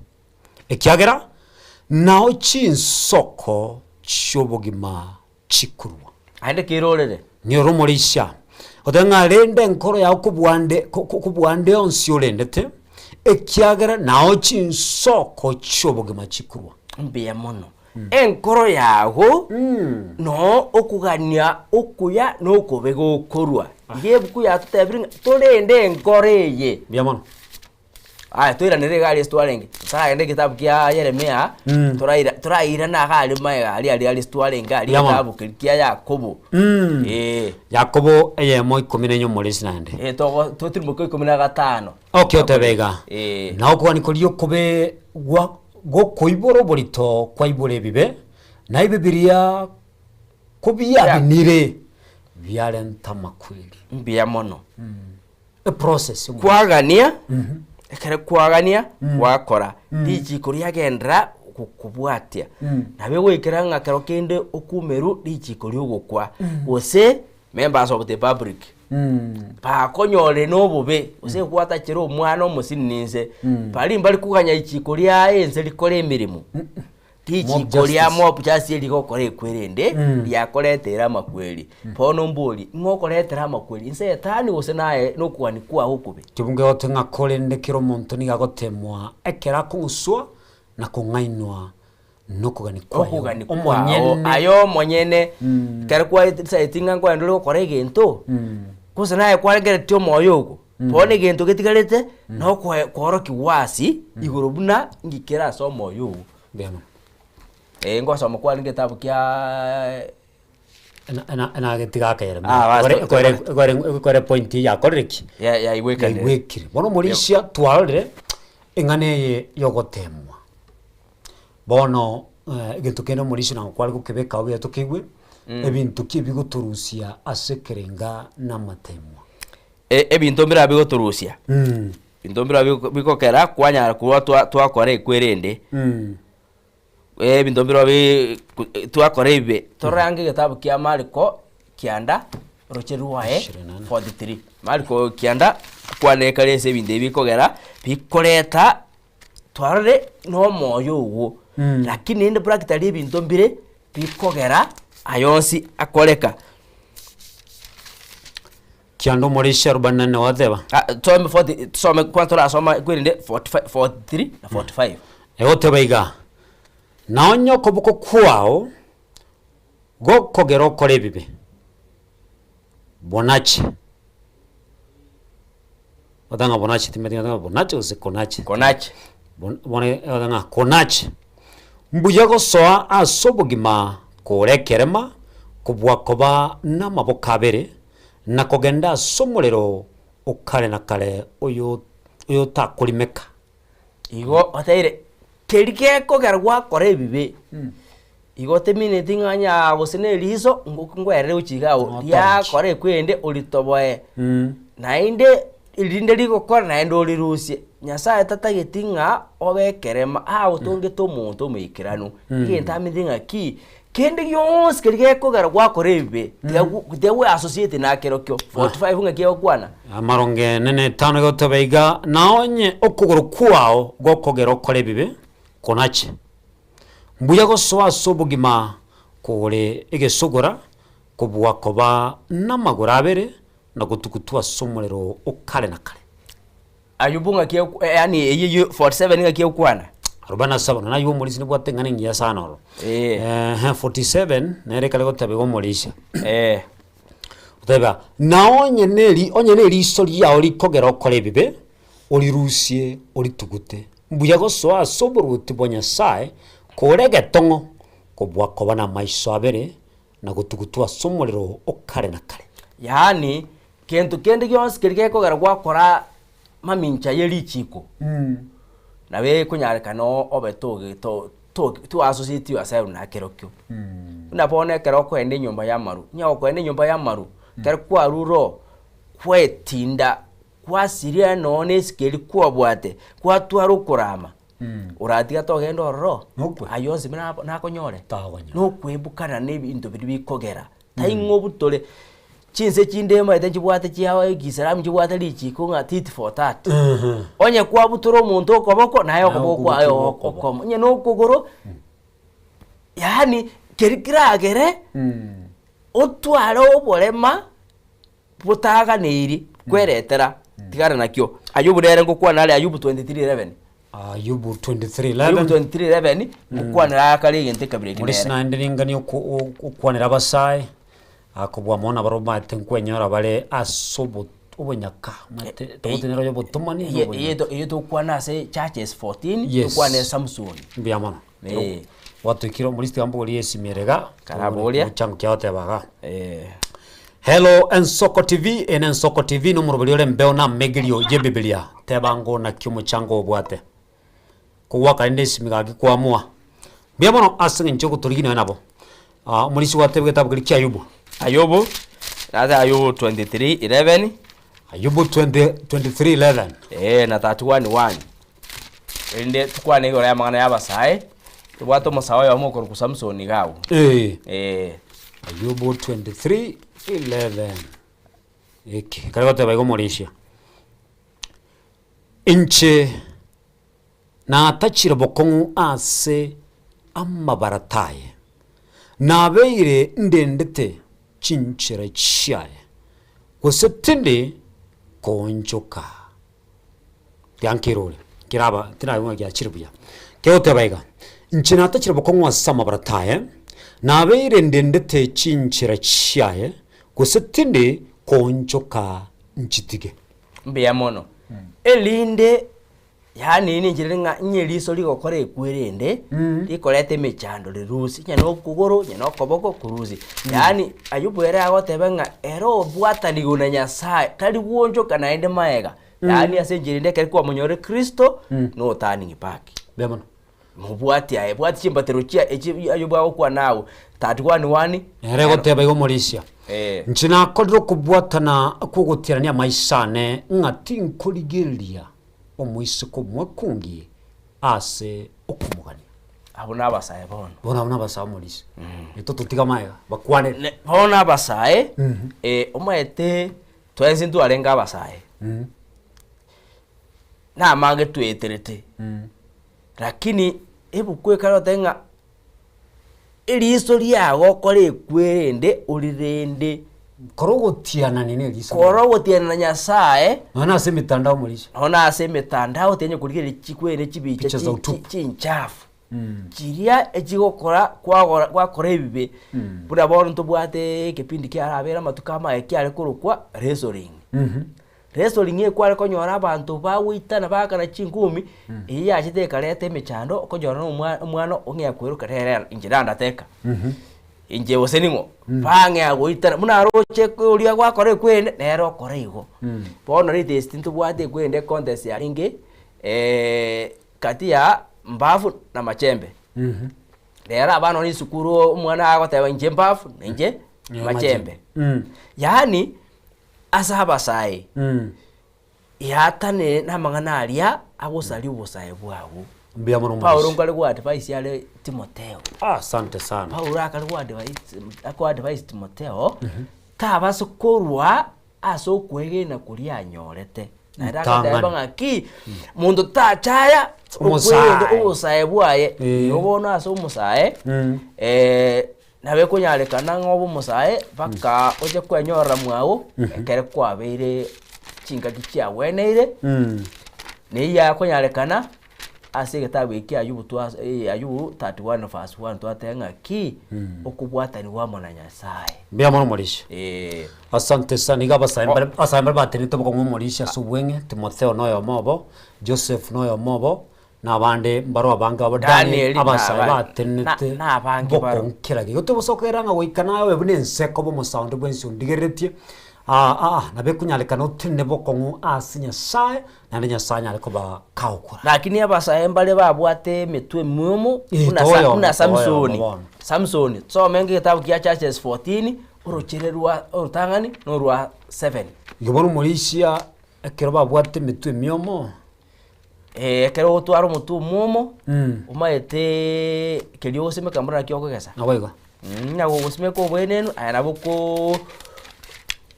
ekiagera nao chinsoko chi'obogima chikorwa. Aende kerorere. Ng'ira ore omorisia, goteba ng'a renda enkoro yao kobua ande ko- ko- kobua ande onsi orendete, ekiagera nao chinsoko chi'obogima chikorwa. Mbuya mono. Enkoro yago noo okogania okuya na okobe gokorua. Iga ebuku yatotebire ng'a torende enkoro eye. Mbuya mono. Aya toiranere iga aria ase twarenge, totaragenda egetabu kia Yeremia, toraira torairana iga aria magega aria aria aria ase twarenge aria Mbuya mono. egetabu keria kia Yakobo. Eh. Yakobo eyemo ikomi na enye omorisia naende. Eh, togo totirimboke ikomi na gatano. Okay otebe iga. Eh. Na okogania koria okobe gwa Gokoibora oborito kwaibora ebibe, na ebibe biria kobiabinire biarenta amakweri. Mbuya mono. Eprocess omonto. Kwagania, ekero kwagania, gwakora, richiko riagenderera gokobwatia. Nabo egoikera ng'a kero kende okumerwe richiko riogokwa, gose members of the public. Bakonyorire nobobe, gose gwatachera omwana omosinini inse, baria mbari koganya richiko riaye inse rikore emeremo, Mob richiko ria justice. mob justice rigokora ekwerende, riakoretera amakweri. Bono mbori, ng'o okoretera amakweri, inse etani gose naye nokogania kwago okobe? Kebungo egote ng'a korende kera omonto nigo agotemwa ekero akong'uswa na kong'ainwa nokogania kwaye Okogania kwao omonyene. aye omonyene, ekero kwadecideti ng'a nkoenda ore gokora egento, gose naye kwarengereretie omoyo ogo, bono egento getigarete, nokoe koorokigwa ase igoro buna nki kere ase omoyo ogo. Mbuya mono. Eh, ngosoma kwarenge egetabu kiaaaa Nagetiga akere Ah, basi, Ekore- ekore- ekore- ekore point yakorire ki? Ya- yaigwekanire. Yaigwekire. Bono omorisia twarorire eng'ana eye yogotemwa. Bono. Egento kende omorisia nabo kware gokebeka ao buya tokeigwe, ebinto ki ebigotorusia ase ekerenga na amatemwa? Ebinto mbire bigotorusia, ebinto mbire bigokera kwanyara korwa twakora ekwerende, ebinto mbire twakora ebibe. Torore ange egetabu kia Mariko kianda roche rwaye 43. Mariko kianda kwane kare ase ebinto ebi bikogera bikoreta twarore nomoyo ogo, lakini rende practically ebinto mbire bikogera aya onsi akoreka. Kianda omorisia arobaini na nne gwateba. Ah, tusome 40 tusome kwanza torasoma kwerinde 45 43 na 45. Egoteba iga, Na onye okoboko kwao gokogera okore ebibe, bonache. Goteba ng'a bonache timanyeti ng'a bonache gose konache. Konache. Bon- bono egoteba ng'a konache. Mbuya gosoa ase obogima kore ekerema kobua koba namaboko abere, na kogenda ase omorero o kare na kare oyo oyotakorimeka. Igo oteire, keria gekogera gwakora ebibe, igo temineti ng'a onye gose na eriso ngwerere gochia iga abwo, riakora ekwende oritoboe, naende erinde rigokora naende orirusie. Nyasaye tatageti ng'a obe ekerema, agotongete omonto omoikeranu, egento amanyete ng'aki, kende gionsi keria gekogera gwakora ebibe, tiga tiga gwe associate nakerokio, 45 ng'aki egokwana. Amaronge ane na etano egoteba iga, Na onye okogoro kwao gokogera okore ebibe, konache. Mbuya gosoa ase obogima kore egesogora, kobua koba namagoro abere na gotugutwa ase omorero o kare na kare. Ayubu ng'aki yaani eyio 47 ng'aki egokwana. Arobaini na saba, na aywo omorisia nabwate eng'ana engiya sana oro. Eh. Ehe, 47 nere ekare goteba iga omorisia. Eh. Goteba, na onye neri onye neriso riao rikogera okore ebibe, orirusie oritugute. Mbuya gosoa ase oboruoti bwa Nyasae kore egetong'o, kobua koba namaiso abere na gotugutwa ase omorero o kare na kare. Yaani, kento kende gionsi keria gekogera gwakora mamincha ye richiko, nabo ekonyarekana obe toge to to to associate yourself nakerokio. Buna bono ekero okoenda enyomba y'amaru, onye gokoenda enyomba y'amaru, ekero kwarure oo, gwetinda kwasiria nonye na esiko eria kwabwate, kwatwara okorama, oratiga togenda ororo, Nokwe. aywo onsi buna nakonyore, Tagonyora. nokoebukana na ebinto biria bikogera, tai ng'a obutore, chinse chinde omanyete nchibwate chia ekiislamu nchibwate richiko ng'a tit for tat. Onye kwabutora omonto okoboko, naye Naye okoboko kwaye okobutorwa okoboko. okomo, onye na okogoro, yaani keria keragere otware oborema botaganeiri kweretera, tigana nakio. Ayubu nere ngokwana are Ayubu 23:11. Ayubu 23:11. Ayubu 23:11 ngokwanera akare egento ekabira eke Morisi nere. naende ninganie okwanera abasae, akobua mono nabwo omanyete nkwenyora bare ase obonyaka, omanyete togotenena oyo obotomani na obonyaka. Eye tokwana ase Churches 14, Yes. tokwane Samson. Mbuya mono. Eh. Gwatoikire omorisi tiga mbogorie esimi ere iga, Karaboria. Mochango kia goteba iga. Eh. Hello Ensoko TV, ene Ensoko TV nomoroberi ore embeo na amegerio y'Ebibilia. Teba ng'o naki omochango obwate. Kogwaka rende esimi gaki kwamoa. Mbuya mono ase eng'encho yogotorigia nonya nabo. Ah, omorisia gwateba egetabu keria kia Ayubu. Ayubu, nase Ayubu 23:11. Ayubu 20 23:11. Eh, na 31:1. Erinde tukwane igoro y'amang'ana y'abasae, tobwate omosae oyomo okorokwa Samson iga agwo. Eh. Eh. Ayubu 23:11. Eke, ekare goteba iga omorisia. Inche natachire bokong'u ase amabarata aye, nabeire ndendete chinchera chiaye, gose tindi koonchoka. Tiankera ore, nkeraba tinaigwa ng'a giachire buya. Kegoteba iga, Inche natachire bokong'u ase amabarata aye, nabeire ndendete chinchera chiaye, gose tindi koonchoka nchitige. Mbuya mono. Erinde yaani ninche rire ng'a onye eriso rigokora ekwerende, rikoreta emechando rirusie, onye na okogoro, onye na okoboko, korusie. Yaani Ayubu ere agoteba ng'a ere obwatanigwe na Nyasaye, tari gwonchoka naende maega, yaani ase enchera ende ekero kwamonyorire Kristo, no turning back. Mbuya mono. Mobwati aye, bwati chimbatero chia echi aywo bwagokwana agwo, 31 one. Nere egoteba iga omorisia, Eh. Inche nakorire okobwatana kw'ogotianania amaiso ane ng'a tinkorigereria omoiseke omwekungi ase okomogania. Abwo nabasae bono. Bono abwo nabasae omorisia. Intwe totiga magega, bakwanere. Ne- Bono abasae, eh, omanyete twensi ntwarenge abasae, namange tweterete. Lakini ebuku ekare goteba ng'a eriso riago okore ekwerende orirende. Kora ogotianania na eriso riago. Kora ogotianania na Nyasaye. Nonya na ase emetandao morishe. Nonya na ase emetandao tinya korigereria chikwere chibicha Picha za utupu. chinchafu chiria echigokora kwagora gwakora ebibe buna bono ntobwate ekepindi kiarabere amatuko amaye kiare korokwa wrestling. Wrestling ekware konyora abanto bagoitana baakana chingumi, eyio yachete ekareta emechando okonyora na omwa omwana ong'ea kweroka rere inche nandateka, inche gose ning'o, bang'ea goitana buna aroche oria gwakora ekwende nere okora igo. Bono latest ntobwate ekwende econtest yarenge kati ya mbafu na machembe. Rero abana ore esukuru omwana agoteba inche mbafu na inche machembe. Yaani. Ase abasae, eatanere namang'ana aria agosaria obosae bwabo. Mbuya mono Paulo omorisia. nkare go advise are Timotheo. Asante sana. Paulo akare go advise ako advise Timotheo, tabasa korwa ase okwegena koria anyorete. Naende agateba Ntang'ani. ng'aki, monto tachaya Omosae. okwegena obosae bwaye. Eh. Igo bono ase omosae, Nabo ekonyarekana ng'a obe omosae mpaka oche kwenyorera mwago ekere kwabeire chingaki chiagweneire, na eyio yakonyarekana ase egetabu eke kia Ayubu twa Ayubu 31 verse 1 twateba ng'aki, okobwataniwa amo na Nyasaye. Mbuya mono omorisia. Eeh. Asante sana iga abasae mbare abasae mbare batenenete bokong'u omorisia ase obweng'e, Timotheo na oyomo obo, Joseph na oyomo obo, Na abande mbaro abange babo Danieli, Danieli abasae naba- batenenete na- nabange baro. bokong'u kera gento. Tobosokerera ng'a goika naye obe buna ense ekoba omosaonde bwensi ondigereretie, aa aa nabo ekonyarekana otenene bokong'u ase Nyasaye, naende Nyasaye anyare koba kagokora. Lakini abasae mbare babwate emetwe emiomo Eh, buna Sa- toyomo, buna toyomo Samsoni. bono. Samsoni, some egetabu kia Judges 14, orochere rwa orotang'ani na orwa 7. Igo bono omorisia ekero babwate emetwe emiomo. Ekero ogotwara omotwe omwomo, omaeteeee keria ogosimeka mbuna nakio okogesa. Naboigo. Onye gogosimeka oboenenu, aye nabo okoo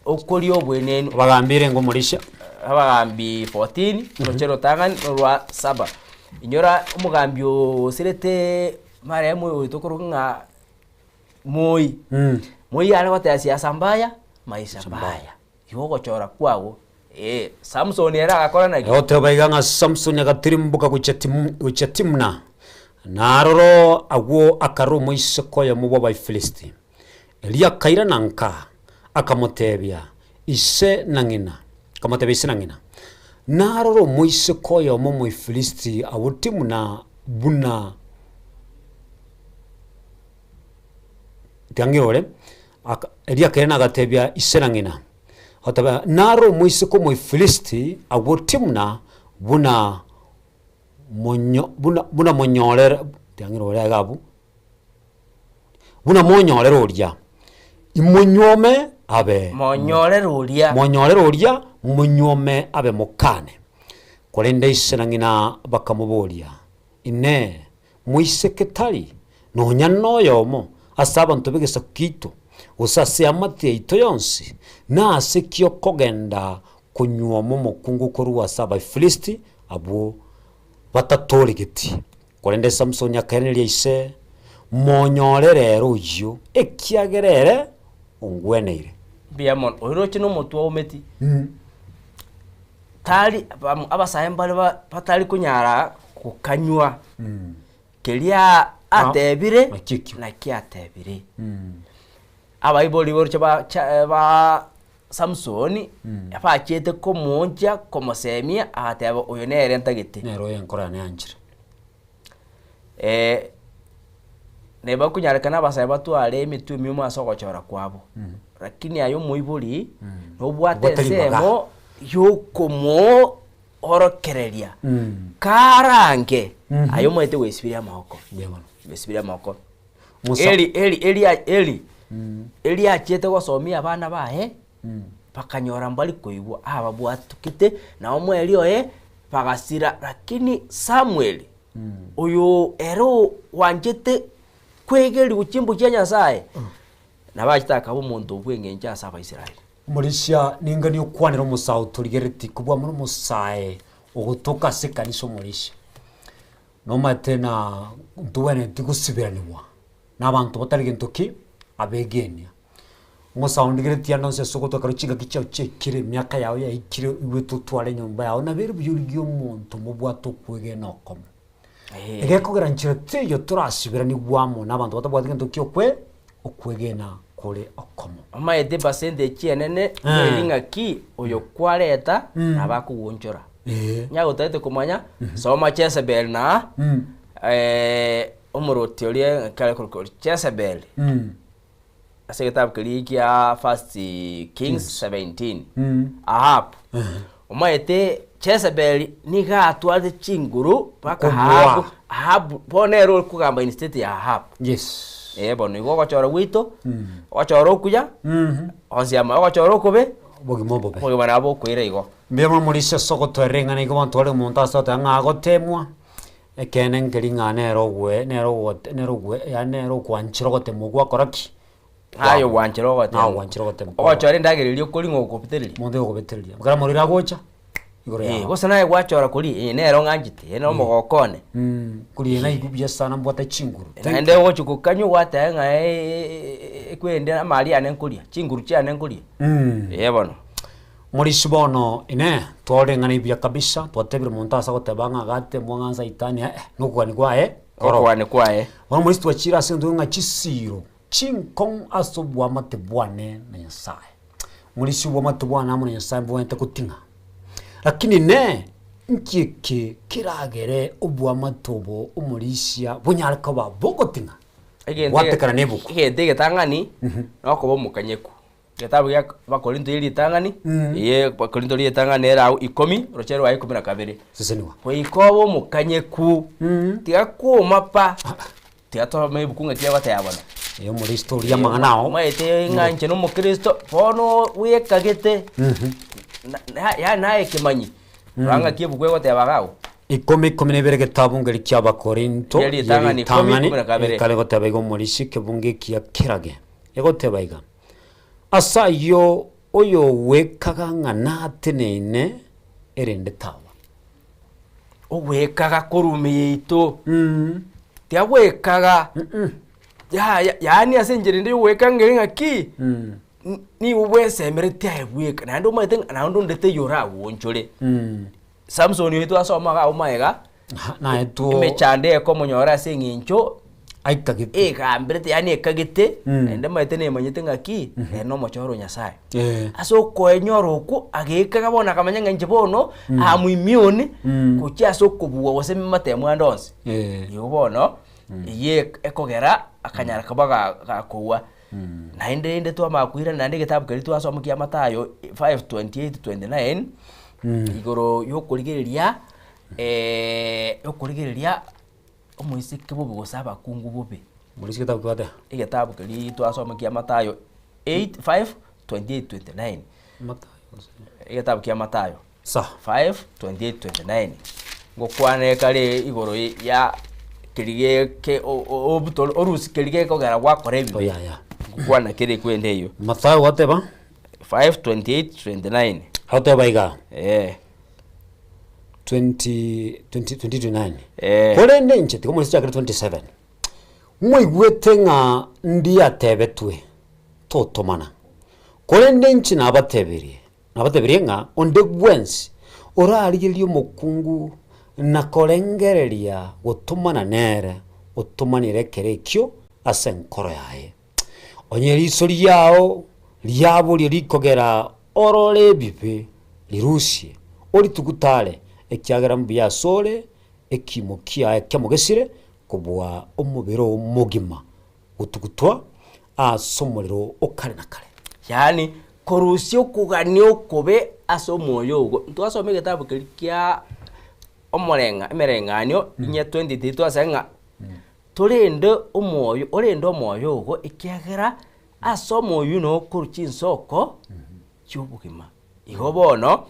okoria oboenenu. Obagambire ng'a omorisia. Abagambi 14, oroche rotang'ani na orwa saba. Inyora omogambi oseretee marehemu oyo tokorokwa ng'a Moi. Moi are goteba siasa mbaya, maisha mbaya. Igo ogochora kwago, ee, Samson ere agakora naki? Egoteba iga ng'a Samson agatirimboka gochia Tim- gochia Timna, na aroro agwo akarora omoiseke oyomo bw'Abaifilisti. Erio akairana nka, akamotebia ise na ng'ina, akamotebia ise na ng'ina, Narora omoiseke oyomo Omoifilisti agwo Timna buna Tiang'ira ore, aka erio akairana agatebia ise na ng'ina, agateba, Naro omoiseke Omoifilisti agwo Timna buna monyo buna buna monyorere tiang'ira ore iga abwo, buna monyorere oria, imonyuome abe Monyorere oria. monyorere oria, monyuome abe mokane. Korende ise na ng'ina bakamoboria, Inee! Moiseke tari nonya noyomo ase abanto b'egesaku giaito, gose ase eamate yaito yonsi, nase ki okogenda konyuoma omokungu korwa ase Abaifilisti abwo batatooregeti? Korende Samusoni akairaneria ise, Monyorere ere oyio, ekiagera ere ongweneire. Mbuya mono. Oiroche nomotwe oumeti. Tari abasae mbare batari konyara gokanywa keria atebire Nakio ekio. naki atebire. Abaibori boroche ba cha ba Samsoni bachiete komoonchia komosemia agateba oyo nere ntagete. Nere oyo enkoro yane yanchire. Neba konyarekana abasae batware emetwe emiomo ase ogochora kwabo, lakini aye omoibori nobwate Obwate ribaga. ensemo yokomo. orokereria karange aye omanyete gwesibiria amagoko Mbuya mono. gwesibiria amagoko. Musa. Eli Eli Eli Eli Eli achiete gosomia abana baye bakanyora mbari koigwa ababwatukete na omweri oye bagasira lakini Samuel oyo ere oanchete kwegerigwa chimbu chia Nyasaye nabo achete akaba omonto bw'eng'encho ase Abaisraeli. Omorisia ningani okwanera omosae otorigeretie kobua mono omosae ogotoka ase ekanisa omorisia. Nomanyete na ntobwenereti gosiberanigwa na abanto batari gento ki? Abegenia. Omosae ondigeretie ande onsi ase ogotoka ekero chingaki chiao chiaikire emiaka yao yaikire oigwete otware enyomba yao nabo ere buya origie omonto mobwate okwegena okomo. Egekogera nchera teiyo torasiberanigwe amo na abanto batabwati gento ki okwe okwegena kore okomo. Omanyete epercentage enene neri ng'aki oyo kwareta nabo akogoonchora. Onye gotagete komanya, soma Jezebel na omorwoti oria ng'aki are korokwa Jezebel ase egetabu keria kia First Kings 17, Ahab. Omanyete Jezebel nigo atwarete chinguru mpaka Kobua. Ahabu, Ahabu bono nere ore kogamba instead ya Ahabu. Yes. Eh bono igo ogochora gwaito, ogochora okuya, onsi amo, ogochora okobe, Obogima obobe. obogima nabo bokoira igo. Mbuya mono morisia ase ogotoerera eng'ana igo bono tware omonto ase ogoteba ng'a agotemwa, ekeene nkeri ng'a nere ogwe nere ogote nere ogwe yaani nere okwanchera ogotemwa okwo gwakora ki? Aye ogwanchera Naye ogotemwa. ogwanchera ogotemwa kwabo. Ogochora endagera eria okoria ng'a okobetereria. Omonto ogobetereria, ekero amorwaire agocha, igoro Eh, yago. gose naye gwachora koria, eh nere ong'anchete, eh nomogoko one. Koria naigwe buya sana mbwate chinguru. Thank Naende you. ogochia gokanywa gwateba ng'a ekwende amari ane nkoria, chinguru chiane nkoria. Eh bono. Morisia bono, Inee, twarora eng'ana buya kabisa, twatebire omonto ase agoteba ng'a agatemwa ng'a Saitani eh, nokogania kwaye koro. Okogania kwaye. Bono morisia twachire ase intwe ng'a chisiiro chinkong'u ase oboamate bwane na Nyasae. Morisia oboamate bwane amo na Nyasae mbwenerete goting'a. Lakini inee, nki eke keragere oboamate obo omorisia bonyare koba bogoting'a? Egento Gwatekana na ebuku. Egento egetang'ani, nokoba omokanyeku. Egetabu gia Abakorinto ye ritang'ani, eye Abakorinto ritang'ani ere agwo ikomi, oroche rwaye ikomi na kabere. Seseniwa. Goika obe omokanyeku, tiga kwoma pa, tiga tosome ebuku ng'aki egoteba bono. Ee omoristo oria amang'ana ao. Omanyete ng'a inche na omokristo, bono bwekagete, na- na yaani naye ekemanyi, rora ng'aki ebuku egoteba iga agwo. Ikomi ikomi na ibere egetabu nkeri kia Abakorinto, Ye ritang'ani ikomi, ye ritang'ani, ikomi na kabere. ekare goteba iga omorisia ekebungo ekiya kerage. Egoteba iga, Ase ayio oyogwekaga ng'a nateneine, erende tagwa. Ogwekaga korwa ime yaito, tiagwekaga yaya yaani ase enchera ende yogweka ng'ere ng'aki, nigo bwesemeretie aye bweka naende omanyete ng'a naende onde taiyo oragoonchore. Samson oyo twasoma iga abwo magega, Naetwo emechando ekomonyora ase eng'encho aikagete. egamberete yaani ekagete, naende omanyete nemanyete ng'aki, ere na omochoro o Nyasaye. Eh. Ase okoenyora okwo, agekaga bono akamanya ng'a inche bono, am immune, gochia ase okobua gose amatemo ande onsi. Eh. Igo bono, eyio ek- ekogera akanyara koba ga- gakogwa. Naende rende twamanya koirana naende egetabu keria twasoma kia Mathayo 5:28 29, igoro yokorigereria yokorigereria omoiseke bobe gose abakungu bobe. Morise egetabu kiwate? Egetabu keria twasoma kia Mathayo 8 5 28 29. Mathayo gose? Egetabu kia Mathayo. Sawa. 5 28 29 ngokwana ekare igoro ya keria geke obutore orusie keria gekogera gwakora ebibe. Oh, ya, ya. Ngokwana kere ekwende eyio. Mathayo gwateba? 5 28 29. Agoteba iga. Eh. 20 20 29. Eh. Korende inche tiga omorisia chakere 27. Mwaigwete ng'a ndiatebetwe, Totomana. Korende inche nabatebirie, nabatebirie ng'a onde bwensi orarigererie omokungu na korengereria gotomana nere, otomanire ekero ekio ase enkoro yaye. Onye riiso riao riaboria rikogera orore ebibe, rirusie, oritugute are, ekiagera mbuya asore ekiimo kiaye kiamogesire kobua omobere oo omogima gotugutwa ase omorero o kare na kare. Yaani. Korusia okogania okobe ase omoyo ogo. Ntwasoma egetabu keria kia omoreng'a emereng'anio inye 23 twasanga ng'a torende omoyo orende omoyo ogo ekiagera ase omoyo noo okorwa chinsoko chi'obogima. Igo bono,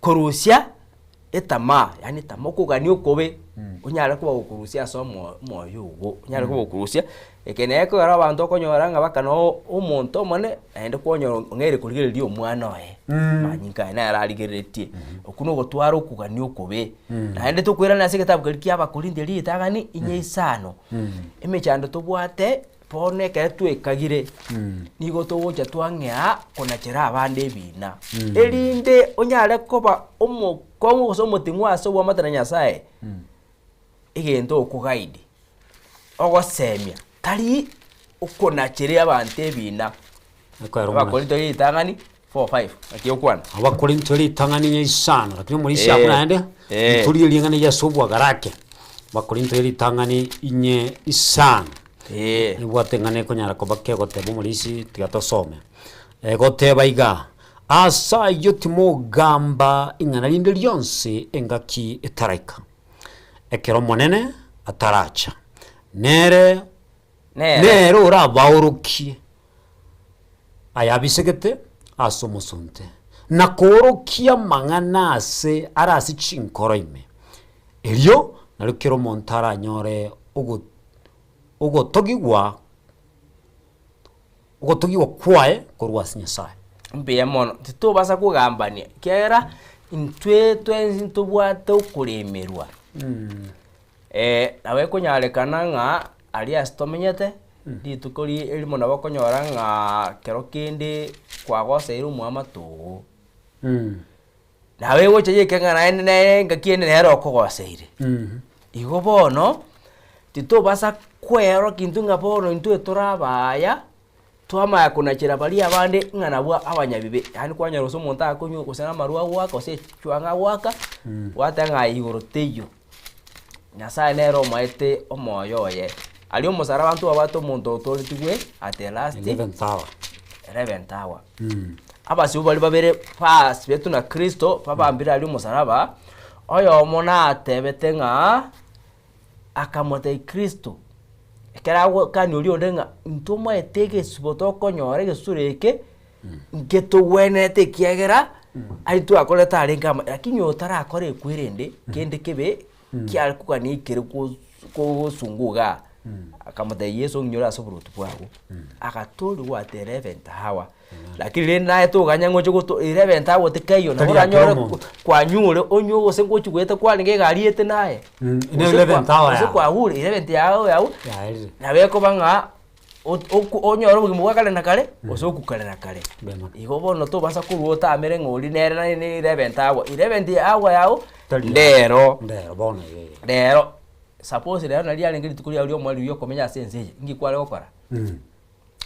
korusia etamaa, yaani etamaa okogania okobe, onyare koba gokorusia ase omo omoyo ogo, onyare koba gokorusia, eke nere ekogera abanto okonyora ng'a baka noo omonto omonene, naende kwanyora ong'eire korigereria omwana oye, manyinga aye nere arigereretie, okwo na ogotwara okogania okobe. Naende tokoirana ase egetabu keria kia abakorinto ritang'ani inye isano, emechando tobwate Bono ekero twekagire, nigo togocha twang'ea konachera abande ebiina, erinde onyare koba omokong'u gose omoting'u ase oboamate na Nyasae, egento okoguide, ogosemia, tari okonacheria abanto ebiina. Ekero omona- Abakorinto ritang'ani 4:5, naki egokwana. Abakorinto ritang'ani inye isano, lakini omorisia abwo Eh, naende, eh. ntorie ring'ana eria ase obwagarake. Abakorinto ritang'ani inye isano. Eh. Ebwate eng'ana ekonyara koba kegoteba omorisia tiga tosome. Egoteba iga, Ase ayio timogamba ing'ana rinde rionsi engaki etaraika, ekero Omonene ataracha, nere Nere. nere orabaorokie ayabisegete ase omosunte, na koorokia amang'ana ase are ase chinkoro ime. Erio nario kera omonto aranyore ogo ogotogigwa ogotogigwa kwaye korwa ase Nyasae. Mbuya mono, titobasa kogambania, ekiagera intwe twensi ntobwate okoremerwa. Nabo ekonyarekana ng'a aria ase tomenyete, rituko ri erimo nabo okonyora ng'a kero kende kwagoseire omoamate ogo. Nabo egocha yaika ng'a naende nere engaki ende nere okogoseire. Igo bono, titobasa kwerokia intwe ng'a bono intwe tore abaya, twamanya konachera baria abande ng'a nabwo abanyabibe, yaani kwanyora gose omonto akonywa gose na amarwa agoaka gose echwang'a agoaka, gwateba ng'a aye igoro teiyo. Nyasaye nere omoete omoyo oye. Aria omosaraba ntwabwate omonto otoretigwe at the last Eleventh hour. eleventh hour. Abasibwa baria babere basibetwe na Kristo babambire aria omosaraba, oyomo natebete ng'a akamotebia Kristo, ekero agokania oria onde ng'a ntomoete egesubo tokonyora egesusuro eke, ngetogwenerete ekiagera aria twakorete arenge ama lakini otarakora ekwere ende kende kebe kiare kogania ekere gos kogosunga igaa. Akamotebia Yeso ong'inyore ase oboruoti bwago, agatorigwa at eleventh hour. Lakini rende naye toganya ng'a oche goto eleventh hour tikeiyo nabo Tari ya kera oranyore omonto. kwanyure onywe gose ngochi goeta kwarenge egari ete naye. Mm, ne Gose eleventh kwa- hour gose yago. kwahure eleventh yago yago, Yaerire. nabo ekoba ng'a ot- oku onyore obogima bwa kare na kare, gose okwe kare na kare. Mbuya mono. Igo bono tobasa korwa otamere ng'a oria nere naye ne eleventh hour, eleventh hour yago, Tari ndero. Ndero bono iga iga. Rero, suppose rero nari riarenge rituko riao ria omoerio ria okomenya ase ense eye, inki kware gokora?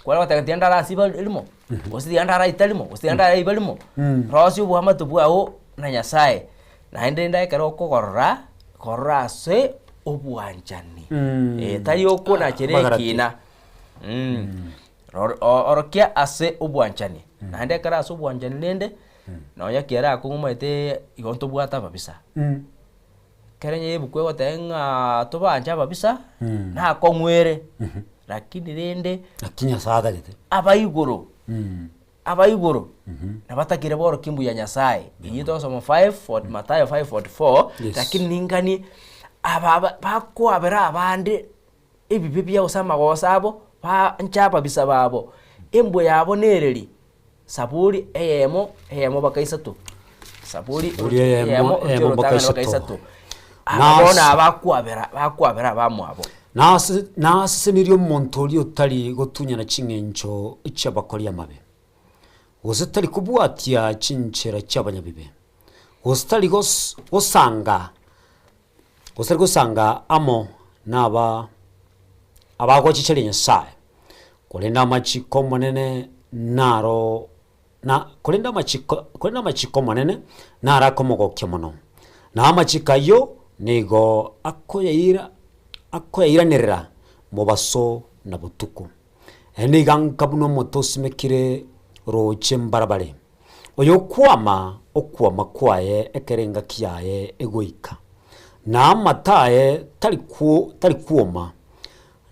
Kware goteba tiga ndarasiba rimo, gose tiga ndaraita rimo, gose tiga ndaraiba rimo, rosia oboamate bwao na Nyasaye, naende rende ekero okogorora, gorora ase obwanchani. Eh, tari okonachera Abagarati. ekina Ror- o- orokia ase obwanchani, naende ekero ase obwanchani rende, nonya kiere akong'u omanyete igo ntobwate ababisa. Ekero onye ebuku egoteba ng'a tobanche ababisa, nakong'were, lakini rende Naki Nyasae atagete. abaigoro, abaigoro nabatakire borokia mbuya Nyasaye. Eyio togosoma 5 Mathayo 5:44, Yes. lakini ninganie aba aba bakoabera abande ebibe biabo ase amagoso abo, banche ababisa babo, embwa yabo nereri. Saburi eyemo, eyemo mpaka isato. Saburi Saburi eyemo, eyemo mpaka orotang'ani mpaka isato. isato. Aba bono Nas- abakwabera, bakwabera abamwabo. Nase nasesenirie omonto oria otari gotunyana ching'encho chi'abakori amabe, gose tari kobwatia chinchera chi'abanyabibe, gose tari gos gosanga gose tari gosanga amo naba abagochicheria Nyasae. Korende amachiko 'Omonene naro na korende amachiko korende amachiko 'Omonene naro akomogokia mono, na amachiko ayio nigo akoyaira akoyairanerera mobaso na botuko. Ere nigo anka buna omote osimekire. roche mbarabare, oyokwama okwama kwaye ekero engaki yaye egoika, na amato aye tari tari kwoma,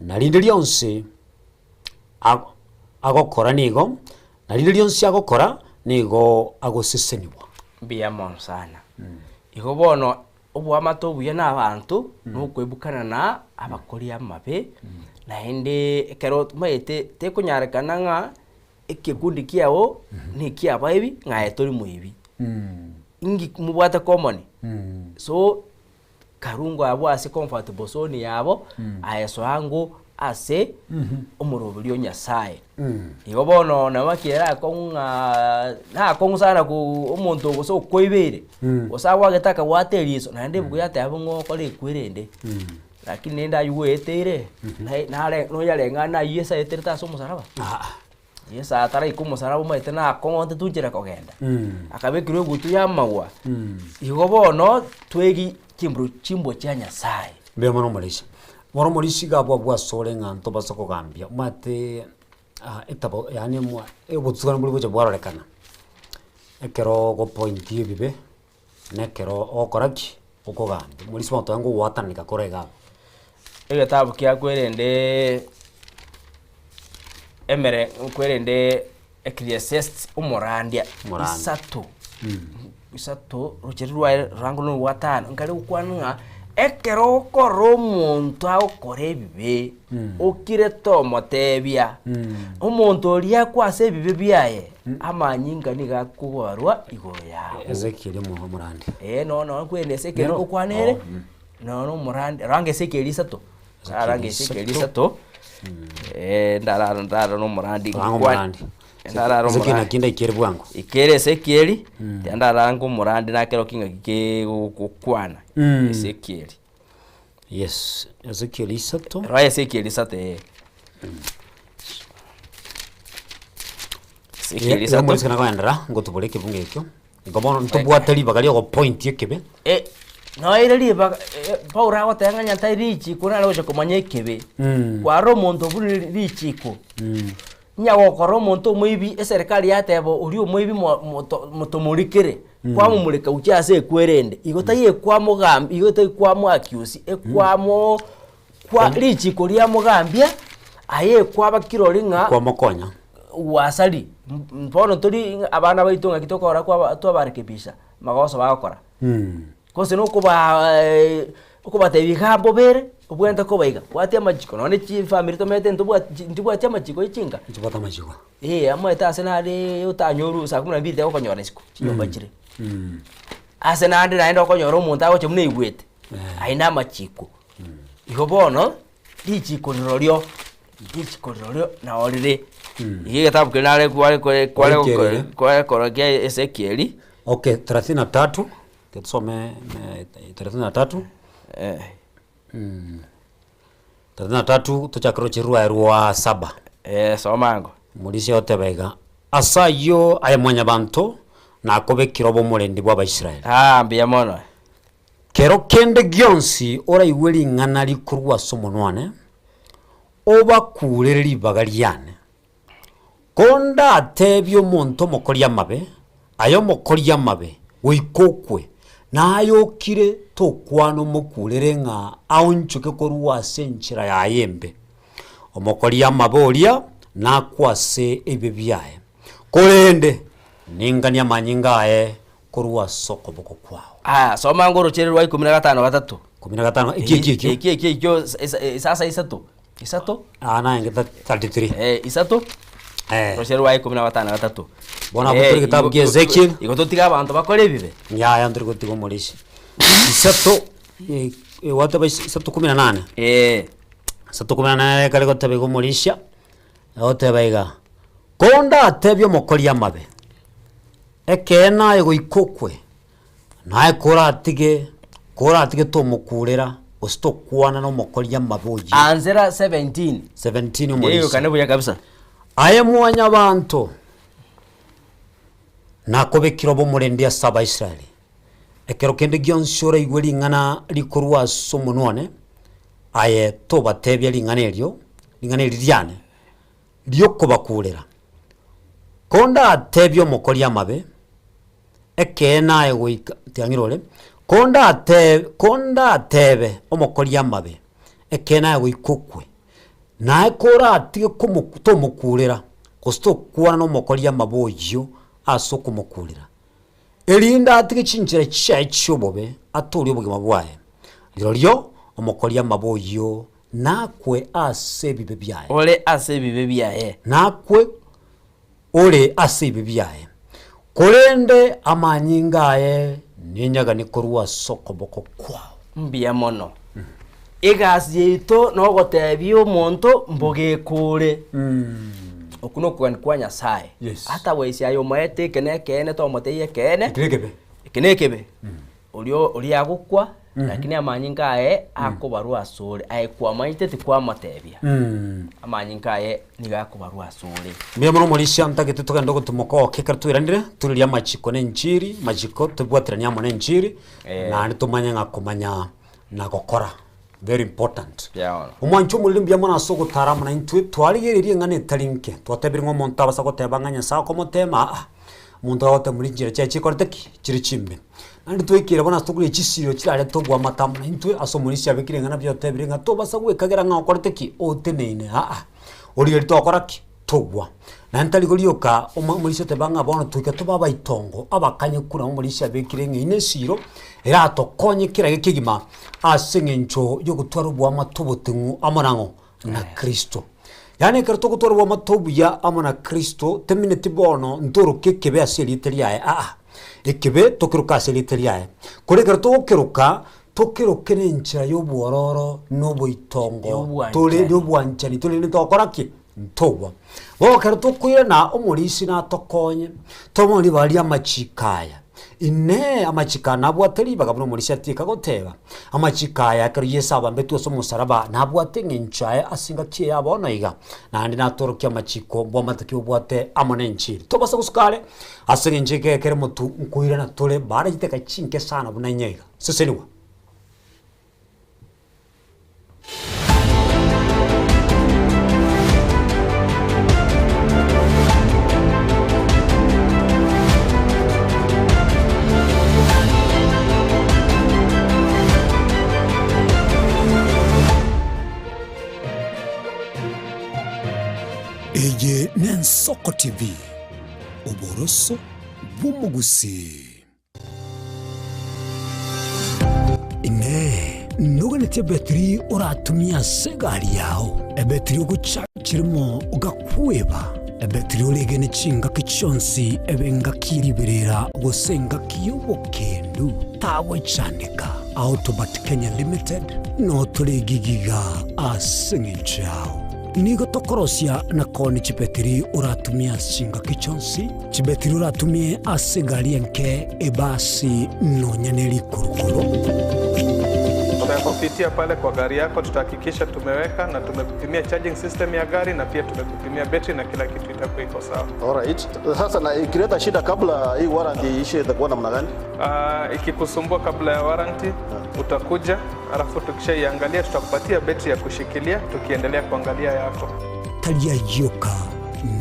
na rinde rionsi agokora nigo, na rinde rionsi agokora nigo agosesenigwa. Mbuya mono sana. Igo bono Oboamate obuya na abanto, na okoebukana na abakori amabe, naende ekero omanyete tekonyarekana ng'a ekekundi kiago na ekiabaibi ng'a aye tori moibi. Inki mobwate common? So karungo abwo ase comfortable zone yabo, aye soa ng'o ase omoroberi o Nyasaye. Igo bono nabo ekiagera akong'u ng'a nakong'u sana ko omonto gose okoibeire, gose agwagete akagwata eriso, naende ebuku yateba ng'a okore ekwerende. Lakini rende aywo gweeteire, naye nare noyareng'ana aywo Yeso aeterete ase omosaraba. Yeso ataraika omosaraba omanyete nakong'ontete onchera kogenda, akabekerwa egutu ya amagwa, igo bono twegi chimburu chimbwa chia Nyasaye. Mbuya mono omorisia. Bono omorisia iga abwo abwo asore ng'a ntobasa kogambia, omanyete etabo yaani mwa obotuko mbori gocha bwarorekana, ekero ogopointi ebibe, na ekero ogokora ki? Okogambia. Omorisia bono tonya kogwatananeka kore iga abwo. Egetabu kia kwerende emere kwerende Ecclesiastes omorandia Omorandia. isato isato roche rwaye rorango na orwa gatano nkare gokwana ng'a ekero okorora omonto agokora ebibe okire tomotebia omonto oria akwe ase ebibe biaye amanyinga nigo akobarwa igoro yago. Ezekiel omo- omorandia. Ee no no nkwene Ezekiel Nero? ngokwana ere Oh, mm. nono omorandia ranga Ezekiel isato Ezekiel ranga Ezekiel isato. isato eh, ndarara ndarara na omorandi Ranga ngokwana- omorandi. ndarara Ezekiel omorandi. naki ndaikere bwango. Ikere Ezekieli, tiga ndaranga omorandi nakero ki ng'aki kegokwana. Ezekieli. Yes, Ezekiel isato. Rora Ezekieli isato ee. Ezekieli isato. Omorisia nagoendera ngotubora ekebungo ekio. Igo bono ntobwate ribaga ria ogopointi ekebe. Eh, noeire ribaga eh, Paulo agoteba ng'a onye tari richiko nare gocha komanya ekebe. Kwarora omonto obunire richiko, Onye gokora omonto omoibi, eserekari yateba oria omoibi mo- moto motomorikere, kwamomoreka gochia ase ekwerende, igo tari ekwamogambia igo tari kwamo accuse, ekwamo kwa richiko riamogambia, aye ekwaba kirori ng'a Kwamokonya. gwasari. M- Bono tori ng'a abana baito ng'aki tokora kwaba twabarekebisha magoso bagokora. Gose na okobaa okobatebia iga mbobere, obwenerete koba iga, bwatia amachiko nonye chifamiri tomenyete ntobwati ntibwati amachiko ya chinka. Nchibwate amachiko. Eh, amaete ase nare otanyorwa saa kumi na mbili tegokonyora isiko, chinyomba chire. Ase naende naende okonyora omonto agocha buna aigwete, aye na amachiko. Igo bono, richiko rirorio, richiko rirorio nao rire. Iga egetabu keria nare kware kore kware Oikerere. kware kore kia Ezekieli. Okay, thelathini na tatu. Tusome 33. Eh. 33 tochake roche rwaye rwa saba. Eh, soma ango. Omorisia oteba iga, Ase ayio aye Mwanyabanto, nakobekire obe omorendi bw'Abaisraeli. Ah, mbuya mono. Kero kende gionsi oraigwe ring'ana rikorwa ase omonwa one, obakuurere ribaga riane. Kondatebie omonto omokori amabe, Aye omokori amabe, goika okwe, na aye okire tokwana omokuurere ng'a aonchoke korwa ase enchera yaye embe. Omokori amabe oria nakwe ase ebibe biaye, korende ninganie amanyinga aye korwa ase okoboko kwao. Aya, soma ngorochere rwa ikomi na gatano gatato. Ikomi na gatano, eki eki ekio. Eki eki ekio sasa isato. Isato. Ah, naye 33. Eh, isato. Eh. Orochere rwa ikomi na gatano gatato. Bono abwo tore getabu kia Ezekiel. Igo totige abanto bakore ebibe. Yaya ntori gotiga omorisia. Isato, eh, eh, gwateba isato kumi na nane. Eh. Isato kumi na nane kare goteba iga omorisia, agoteba iga, kondatebie omokori amabe, ekeene aye goika okwe, Naye koratige, koratige tomokurera, gose tokwana nomokori amabe oyio. Anzera 17. 17 omorisia. Eyokane buya kabisa. Aye mwanyabanto, nakobekire obe omorendi ase Abaisraeli. Ekero kende gionsi oraigwe ring'ana rikorwa ase omonwa one, aye tobatebia ring'ana erio, ring'ana eri riane, riokobakurera. Kondatebie omokori amabe, ekeene aye goika, tiang'ira ore, kondate kondatebe omokori amabe, ekeene aye goika okwe, naye koratige komo tomokurera, gose tokwana na omokori amabe oyio ase okomokurera, erinde atige chinchera chiaye chi'obobe, atoorie obogima bwaye, rirorio omokori amabe oyio nakwe ase ebibe biaye. Ore ase ebibe biaye. Nakwe ore ase ebibe biaye, korende amanyinga aye nenyaganie korwa ase okoboko kwao. Mbuya mono. Egasi yaito nogotebia omonto mbogekore. Okwo nokogania kwa Nyasaye. Yes. Otherwise aye omoete eke na ekeene tomotebia ekeene, Ekio nekebe. eke nekebe. Oria oria agokwa, lakini amanyinga aye akobarwa asore, aye kwamanyete tikwamotebia, amanyinga aye nigo akobarwa asore. Mbuya mono omorisia ntagete togende ogotumoka oke ekero twairanire, toririe amachiko na enchiri, amachiko tobwateranie amo na enchiri, Eh. naende tomanye ng'a komanya na gokora very important. Mbuya mono. Omwancho omoriri mbuya mono ase ogotara amo naintwe, twarigereria eng'ana etari nke, twatebire ng'a omonto abasa goteba ng'a Nyasaye okomotema aa, omonto agoteba muri chinchera chiaye chikorete ki? Chire chimbe. Naende twaikire bono ase tokoria chisiiro chirarete oboamate amo naintwe ase omorisia abekire eng'ana buya otebire ng'a tobasa gwekagera ng'a okorete ki? Oteneine aa. Origereria togokora ki? Togwa. Naende tari korioka omo omorisia oteba ng'a bono toika tobe abaitongo, abakanyeku nabo omorisia abekire ng'a ine esiro, eratokonye kera geke kegima ase eng'encho yogotwara oboamate oboting'u amo nang'o? Na Kristo. Yaani ekero togotwara oboamate obuya amo na Kristo, temineti bono ntoroke ekebe ase erieta riaye aa. Ekebe tokeroke ase erieta riaye. Korende ekero togokeroka, tokeroke na enchera ya obwororo na oboitongo tore Y'obwanchani. na obwanchani torende togokora ki? Ntogwa. Bono ekero tokoirana omorisia natokonye, tobone ribaga ri'amachiko aya. Inee! Amachiko aya nabwate ribaga buna omorisia atieka goteba? Amachiko aya ekero Yeso abambetwe ase omosaraba nabwate eng'encho yaye ase engaki eye ya bono iga, naende natorokie amachiko mbwamate ki obwate amo nenchiri. Tobasa gosuka are, ase eng'encho eke ekere motu nkoirana tore baada chidakika chinke sana buna inye iga. Sesenigwa. Eye n'Ensoko TV, oboroso bw'omogusii. Inee! Noganetie ebetiri oratumie ase egari yao, ebetiri ogochachirimo ogakweba, ebetiri oregene chingaki chionsi ebe engaki ye riberera gose engaki y'obokendu? Tagwechandeka. Autobat Kenya Limited noo tore igigiga ase eng'encho yao. Nigo tokorosia na koonia chibetiri oratumie ase chingaki chionsi. Chibetiri oratumie ase egari enke, ebasi, nonya ne rikurukuru. Tutakupitia pale kwa gari yako, tutahakikisha tumeweka na tumekupimia charging system ya gari na pia tumekupimia betri na kila kitu itakuwa iko sawa. Alright. Sasa na ikileta shida kabla hii warranty iishe itakuwa namna gani? Uh, ikikusumbua kabla ya warranty utakuja, alafu tukishaiangalia tutakupatia betri ya kushikilia tukiendelea kuangalia yako. Tari ayio oka,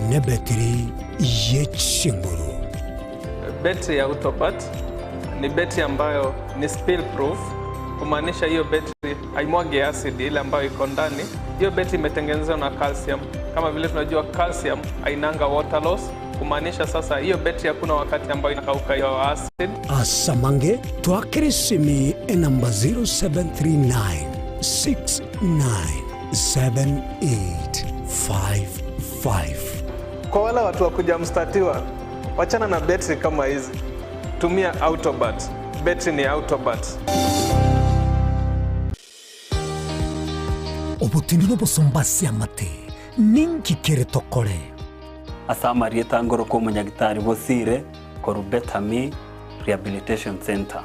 nebetiri ye chinguru. Betri ya Autobat ni betri ambayo ni spill proof, kumaanisha hiyo betri haimwagi acid ile ambayo iko ndani. Hiyo betri imetengenezwa na calcium. Kama vile tunajua calcium hainanga water loss, kumaanisha sasa hiyo betri hakuna wakati ambayo inakauka hiyo acid. Ase amange twakere esimi enamba 0739 697855. Kwa wale watu wa kujamstatiwa, wachana na betri kama hizi, tumia Autobat. Betri ni Autobat. Obotindi nobosomba ase amate, ninki kere tokore? Ase amarieta ngoroka omonyagitari Bosire korwa Better Me Rehabilitation Centre.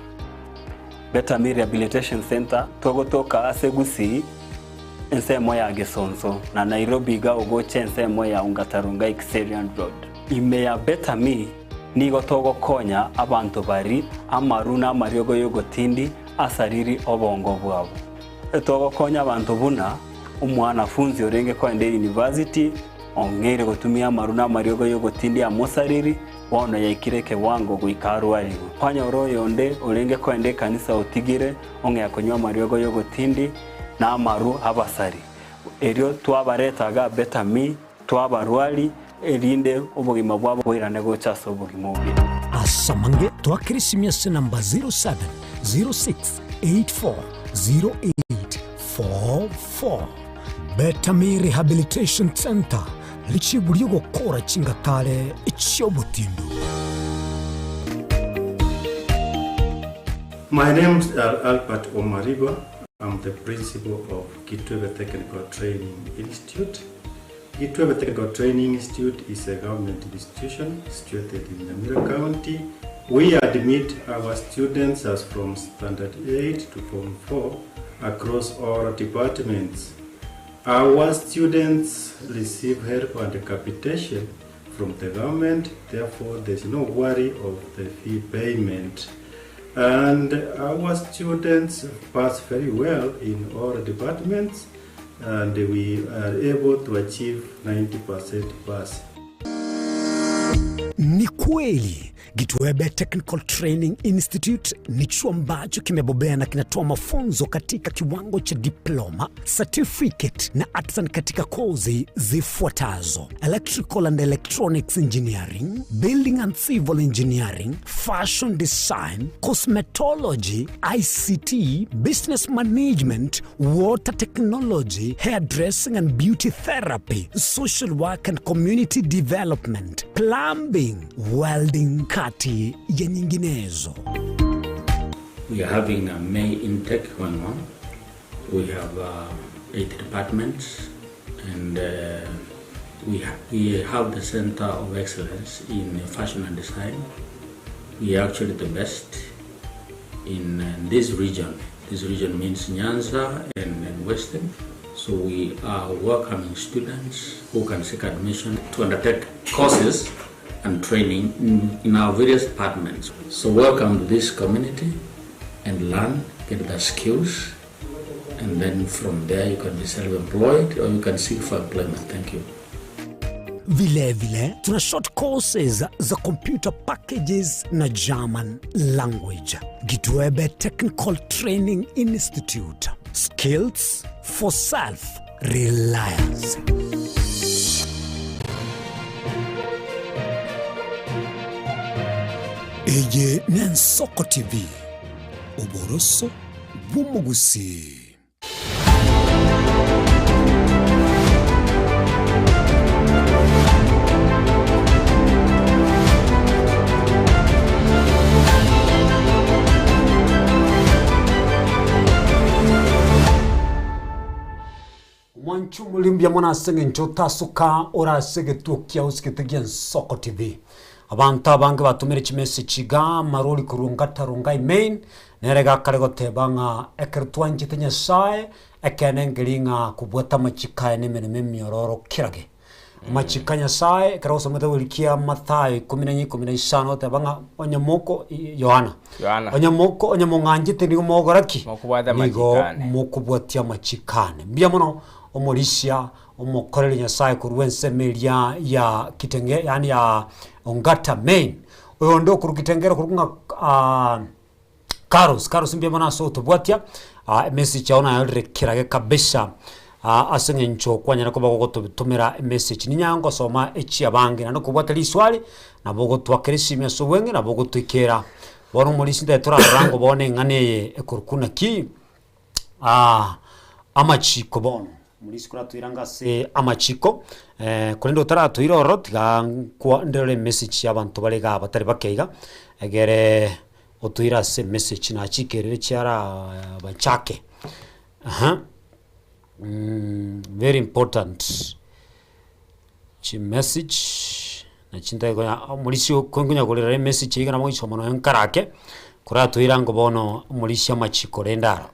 Better Me Rehabilitation Centre togotoka ase Gusii ensemo ya Gesonso na Nairobi iga ogocha ensemo ya Ongata Rongai Kiserian Road. Ime ya Better Me nigo togokonya abanto bari amaru na amariogo y'ogotindi asariri obongo bwabo. Togokonya abanto buna omwanafunzi orenge kogenda university. Ong'eire gotumia amaru na amariogo y'ogotindia amosariri, bono yaikire ekewango goika arwarigwe. Kwanyora oyonde orenge koenda ekanisa otigire ong'ea konywa amariogo y'ogotindi na amaru abasari. Erio twabareta iga Betami, twabarwari, erinde obogima bwabo boirane gocha ase obogima obuya. Ase amange twakere esimi ase enamba 0706840844. Betami Rehabilitation Centre, richibu ri'ogokora chingatare chi'obotindu. My name is Albert Omariba, I'm the principal of Kitwebe Technical Training Institute. Kitwebe Technical Training Institute is a government institution situated in Nyamira County. We admit our students as from standard 8 to form 4 across all departments. Our students receive help and capitation from the government, therefore there's no worry of the fee payment. And our students pass very well in all departments and we are able to achieve 90% pass. Ni kweli Gitwebe Technical Training Institute ni chuo ambacho kimebobea na kinatoa mafunzo katika kiwango cha diploma, certificate na artisan katika kozi zifuatazo: Electrical and Electronics Engineering, Building and Civil Engineering, Fashion Design, Cosmetology, ICT, Business Management, Water Technology, Hairdressing and Beauty Therapy, Social Work and Community Development, Plumbing, Welding kati ya nyinginezo. We are having a May intake going on. We have 8 departments and we, ha we have the Center of Excellence in Fashion and Design. We are actually the best in this region. This region means Nyanza and Western. So we are welcoming students who can seek admission to undertake courses and training in, in our various departments. So welcome to this community and learn, get the skills, and then from there you can be self-employed or you can seek for employment. Thank you. Vilevile tuna short courses za computer packages na German language. Gitwebe Technical Training Institute. Skills for self reliance. Eye n'Ensoko TV, oboroso bw'omogusii. Omwanchi omoriri mbuya mono ase eng'encho otasuka ore ase egetuo kiao ase egetuo gia Ensoko TV. Abanto abange batomire chimessage iga amarori korwa Ngata Rongai Main, nere iga akare goteba ng'a ekero twanchete Nyasaye, ekeene nkeri ng'a kobwata amachiko aye na emeremo emiororo kerage. Amachiko a Nyasaye, ekero osomete gorikia Mathayo ikomi na enye ikomi na isano ogoteba ng'a onye moko Yohana, Yohana. onye moko onye mong'anchete nigo mogokora ki? Mokobwata Nigo amachiko ane. mokobwatia amachiko ane. Mbuya mono omorisia omokoreri Nyasaye korwa ensemo eria ya Kitenge yaani ya Ongata Main. Oyonde okorwa Kitengela okorokwa ng'a ah, Carlos, Carlos mbuya mono ase ogotobwatia, ah, emessage yao nayorire kerage kabisa ah, ase eng'encho kwanyara koba gogototomera emessage. Ninyare ngosoma echiabange naende kobwate riswali, nabo ogotwakera esimi ase obweng'e nabo ogotoikera. Bono omorisia ntaete torarora ngo bono eng'ana eye ekorokwa naki. Amachiko bono, omorisia koratoira anga ase amachiko, korende otaratoira ororo tiga nkwa ndore emessage ya abanto bare igaa batari bake iga, egere otoire ase emessage nachikerire chiara bachake aha very important. Chimessage nachi ntake konya omorisia oko nkonya korera emessage iga nabo ngoisoma nonya nkarake, koratoira ngo bono omorisia amachiko rende aro.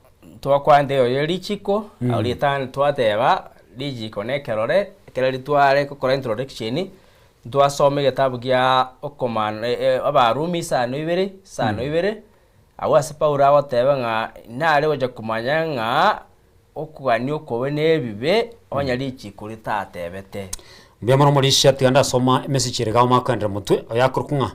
Twakwanete oyo richiko, aria ritang'ani twateba, richiko na ekerore, ekero ritware gokora introduction, ntwasoma egetabu gia okomana Abarumi isano ibere, isano ibere, abwo ase Paulo agoteba ng'a nare gocha komanya ng'a okogania okobe na ebibe onye richiko ritatebete. Mbuya mono omorisia tiga ndasoma emessage ere iga omakoendera motwe oyo akorokwa ng'a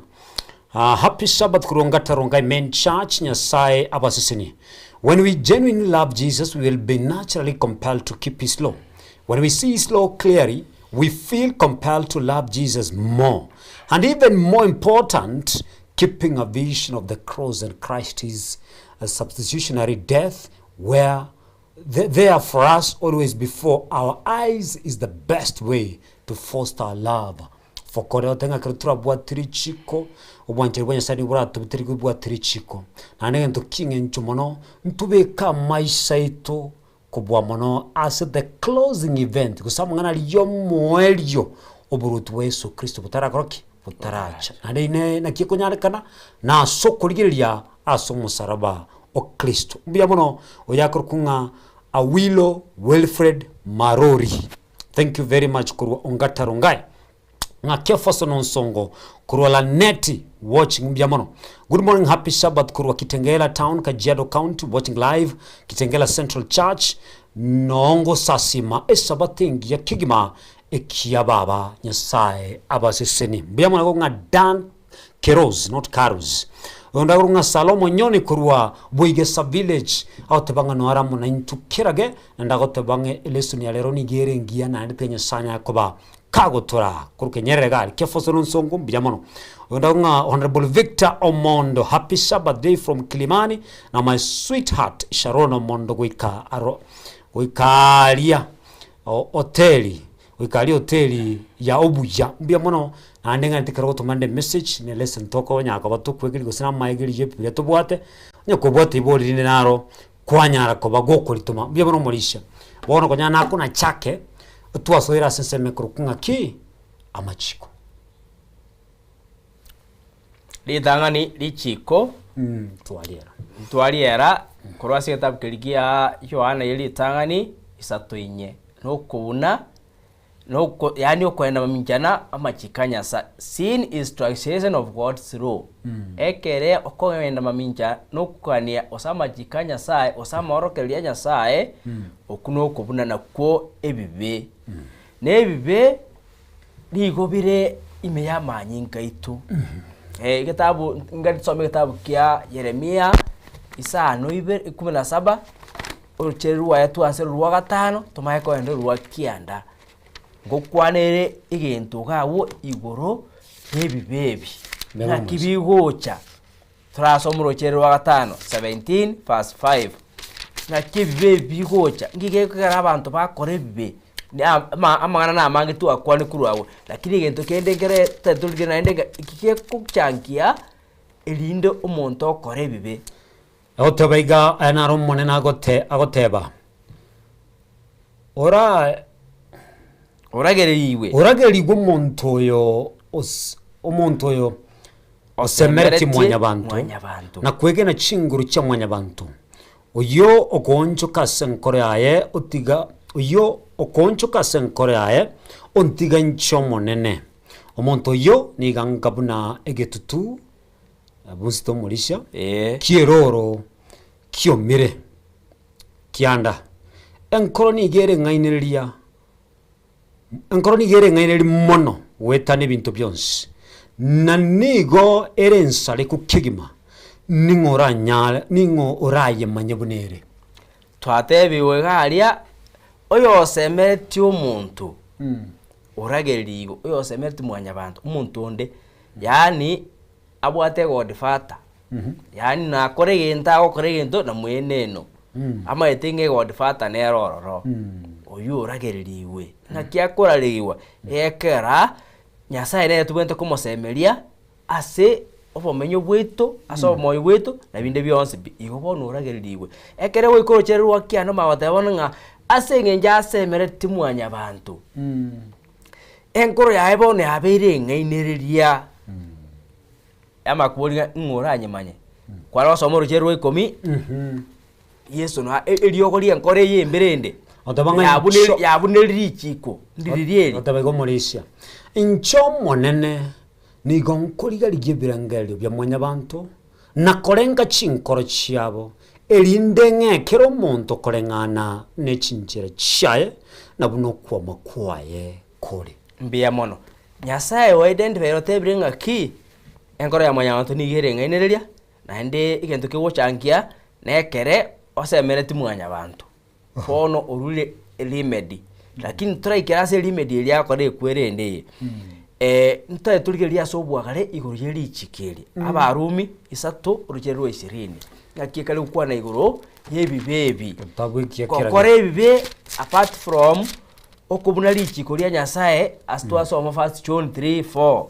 ah, happy Sabbath korwa Ongata Rongai Main Church Nyasaye abasesenie. When we genuinely love Jesus we will be naturally compelled to keep his law. When we see his law clearly we feel compelled to love Jesus more and even more important keeping a vision of the cross and Christ his substitutionary death where There for us always before our eyes is the best way to foster our love for God. Egoteba ng'a ekero torabwate richiko, obwanchani bwa Nyasaye nigo boratobete kobwate richiko. Naende egento ki'eng'encho mono, ntobeke amaiso aito kobua mono ase the closing event, gose amang'ana aria y'omoerio oboruoti bwa Yeso Kristo botarakora ki? Botaracha. Naende inee naki ekonyarekana? Nase okorigereria ase omosaraba o Kristo. Mbuya mono oyakorokwa ng'a Awilo Wilfred Marori. Thank you very much korwa Ongata Rongai. Ng'a Kefaso Nonsongo korwa Laneti watching mbuya mono. Good morning happy Sabbath korwa Kitengela town Kajiado County watching live Kitengela Central Church Nongo sasima esabato engiya kegima ekiya baba Nyasaye abaseseni. Mbuya mono ng'a Dan Keros, not Karos. Oyo ndagoro ng'a Salomo Nyoni korwa Boigesa village agoteba ng'a noara amo naintwe kerage naende agoteba ng'a elesson ya rero nigo ere engiya naende tiga Nyasaye anyare koba kagotora korwa Kenyerere iga aria Kefoso na Onsongo mbuya mono. Oyo ndagoro ng'a Honourable Victor Omondo happy Sabbath day from Kilimani na my sweetheart Sharon Omondo goika aro goika aria hoteli Goika aria hoteli ya obuya, mbuya mono naende ng'a ekero ogotoma nde emessage ne lesson tokonyara koba tokwegeria gose na amaegerio ya ebibiria tobwate, onye kobwate ibori rinde naro kwanyara koba gokoritoma, mbuya mono omorisia. Bono konya nakuna chake, twasoire ase ensemo ekorokwa ng'aki? Amachiko. Ritang'ani richiko Twariera. ntwariera korwa ase egetabu keria gia Yohana ye ritang'ani isato inye, na okobuna, na oko yaani okoenda mamincha amachiko a Nyasae. Sin is transgression of God's law. Ekere okogenda mamincha na okogania gose amachiko a Nyasae gose amaorokererio a Nyasae, okwo na okobuna nakwo ebibe. Na ebibe nigo bire ime y'amanyinga aito. Egetabu ngari tusome egetabu kia Yeremia isano ibere ikomi na saba, orochere rwaye twanse rwa gatano tomanye kogenda orwa kianda. Ngokwana ere egento iga abwo igoro ya ebibe ebi, naki bigocha. Torasome orochere rwa gatano, 17 verse 5. Naki ebibe ebi bigocha, nki gekogera abanto bakora ebibe? Na ama amang'ana na amange twakwane korwa agwo, lakini egento kende nkere totorigereria naende ng'a eki gekochangia erinde omonto okora ebibe. Agoteba iga, aya naro Omonene agote agoteba, Ora Oragererigwe. Oragererigwe omonto oyo os omonto oyo osemeretie mwanyabanto, Mwanyabanto. na kwegena chinguru chia mwanyabanto, oyio okoonchoka ase enkoro yaye otiga oyio okoonchoka ase enkoro yaye ontiga inche Omonene. Omonto oyio nigo anga buna egetutu abusete omorisia, Ee. ki'erooro kiomire kianda. Enkoro nigo ere eng'ainereria Enkoro nigo ere eng'ainereria mono goetana ebinto bionsi, na nigo ere ensareku kegima, ning'o oranyare ning'o orayemanye buna ere? Twatebigwe iga aria, oyosemeretie omonto oragererigwe, oyosemeretie mwanyabanto, omonto onde, yaani abwate egodfather, yaani nakore egento agokora egento na mweneno, amaete ng'a egodfather nere ororo, oywo oragererigwe. Naki akorarigwa? Ekera Nyasaye nere tobwenerete komosemeria ase obomenyo bwaito, ase obomoyo bwaito, na binde bionsi pi, igo bono oragererigwe. Ekere goika orochere rwa kianda omanye goteba bono ng'a ase eng'encho asemeretie mwanyabanto, Enkoro yaye bono yabeire eng'ainereria y'amakori ng'a ng'o oranyemanye. Kware gosoma orochere rwa ikomi, Yeso na eriogo ri'enkoro eye embere ende, Oteba ng'a yabune incho- yabune richiko ndiri eri. Oteba igo omorisia, Inche Omonene nigo nkoriga-rigia ebirengererio bia Mwanyabanto, na korenga chinkoro chiabo, erinde ng'ee kera omonto koreng'ana ne chinchera chiaye, na buna okwoma kwaye kore. Mbuya mono. Nyasaye o identify otebire ng'aki, enkoro ya mwanyabanto nigo ere eng'ainereria, naende egento kegochangia nekere osemereti mwanyabanto. Bono orure remedy, lakini toraikera ase remedy eria akora ekwere ende eye, ntoe torigererie ase obwagare igoro ye richiko eri, Abarumi isato orochere rwa ishirini, ng'aki ekare gokwana igoro ya ebibe ebi. Getabu ekiya kera Gokora ebibe apart from okobuna richiko ria Nyasaye ase twasoma first John 3, 4,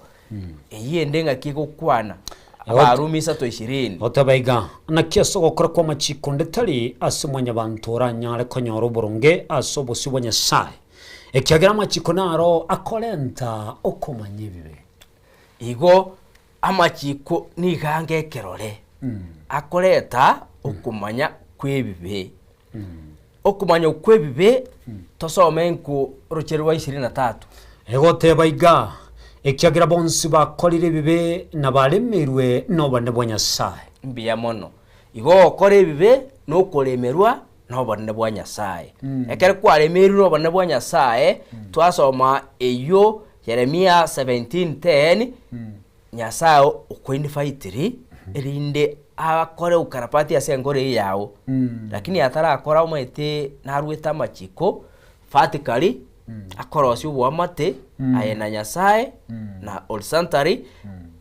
eyio ende ng'aki egokwana, Abarumi isato ishirini. Goteba iga, Naki ase ogokora kw'amachiko onde tari ase mwanyabanto oranyare konyora oboronge ase obosio bwa Nyasae, ekiagera amachiko naro akorenta okomanya ebibe. Igo amachiko nigo ange ekerore akoreta okomanya kw'ebibe. Okomanya kw'ebibe tosome nko orochere rwa ishirini na tatu. Egoteba iga, Ekiagera bonsi bakorire ebibe na baremeirwe nobonene bwa Nyasae. Mbuya mono. Igo ogokora ebibe nokoremerwa nobonene bwa Nyasae. Ekero kwaremeirwe nobonene bwa Nyasae, twasoma eyio Yeremia 17:10, Nyasae okoinfightiri erinde akore ukarabati ase enkoro eye yago, lakini atarakora omanyete narwete amachiko vertically, akorosia oboamate aye na Nyasae na horizontally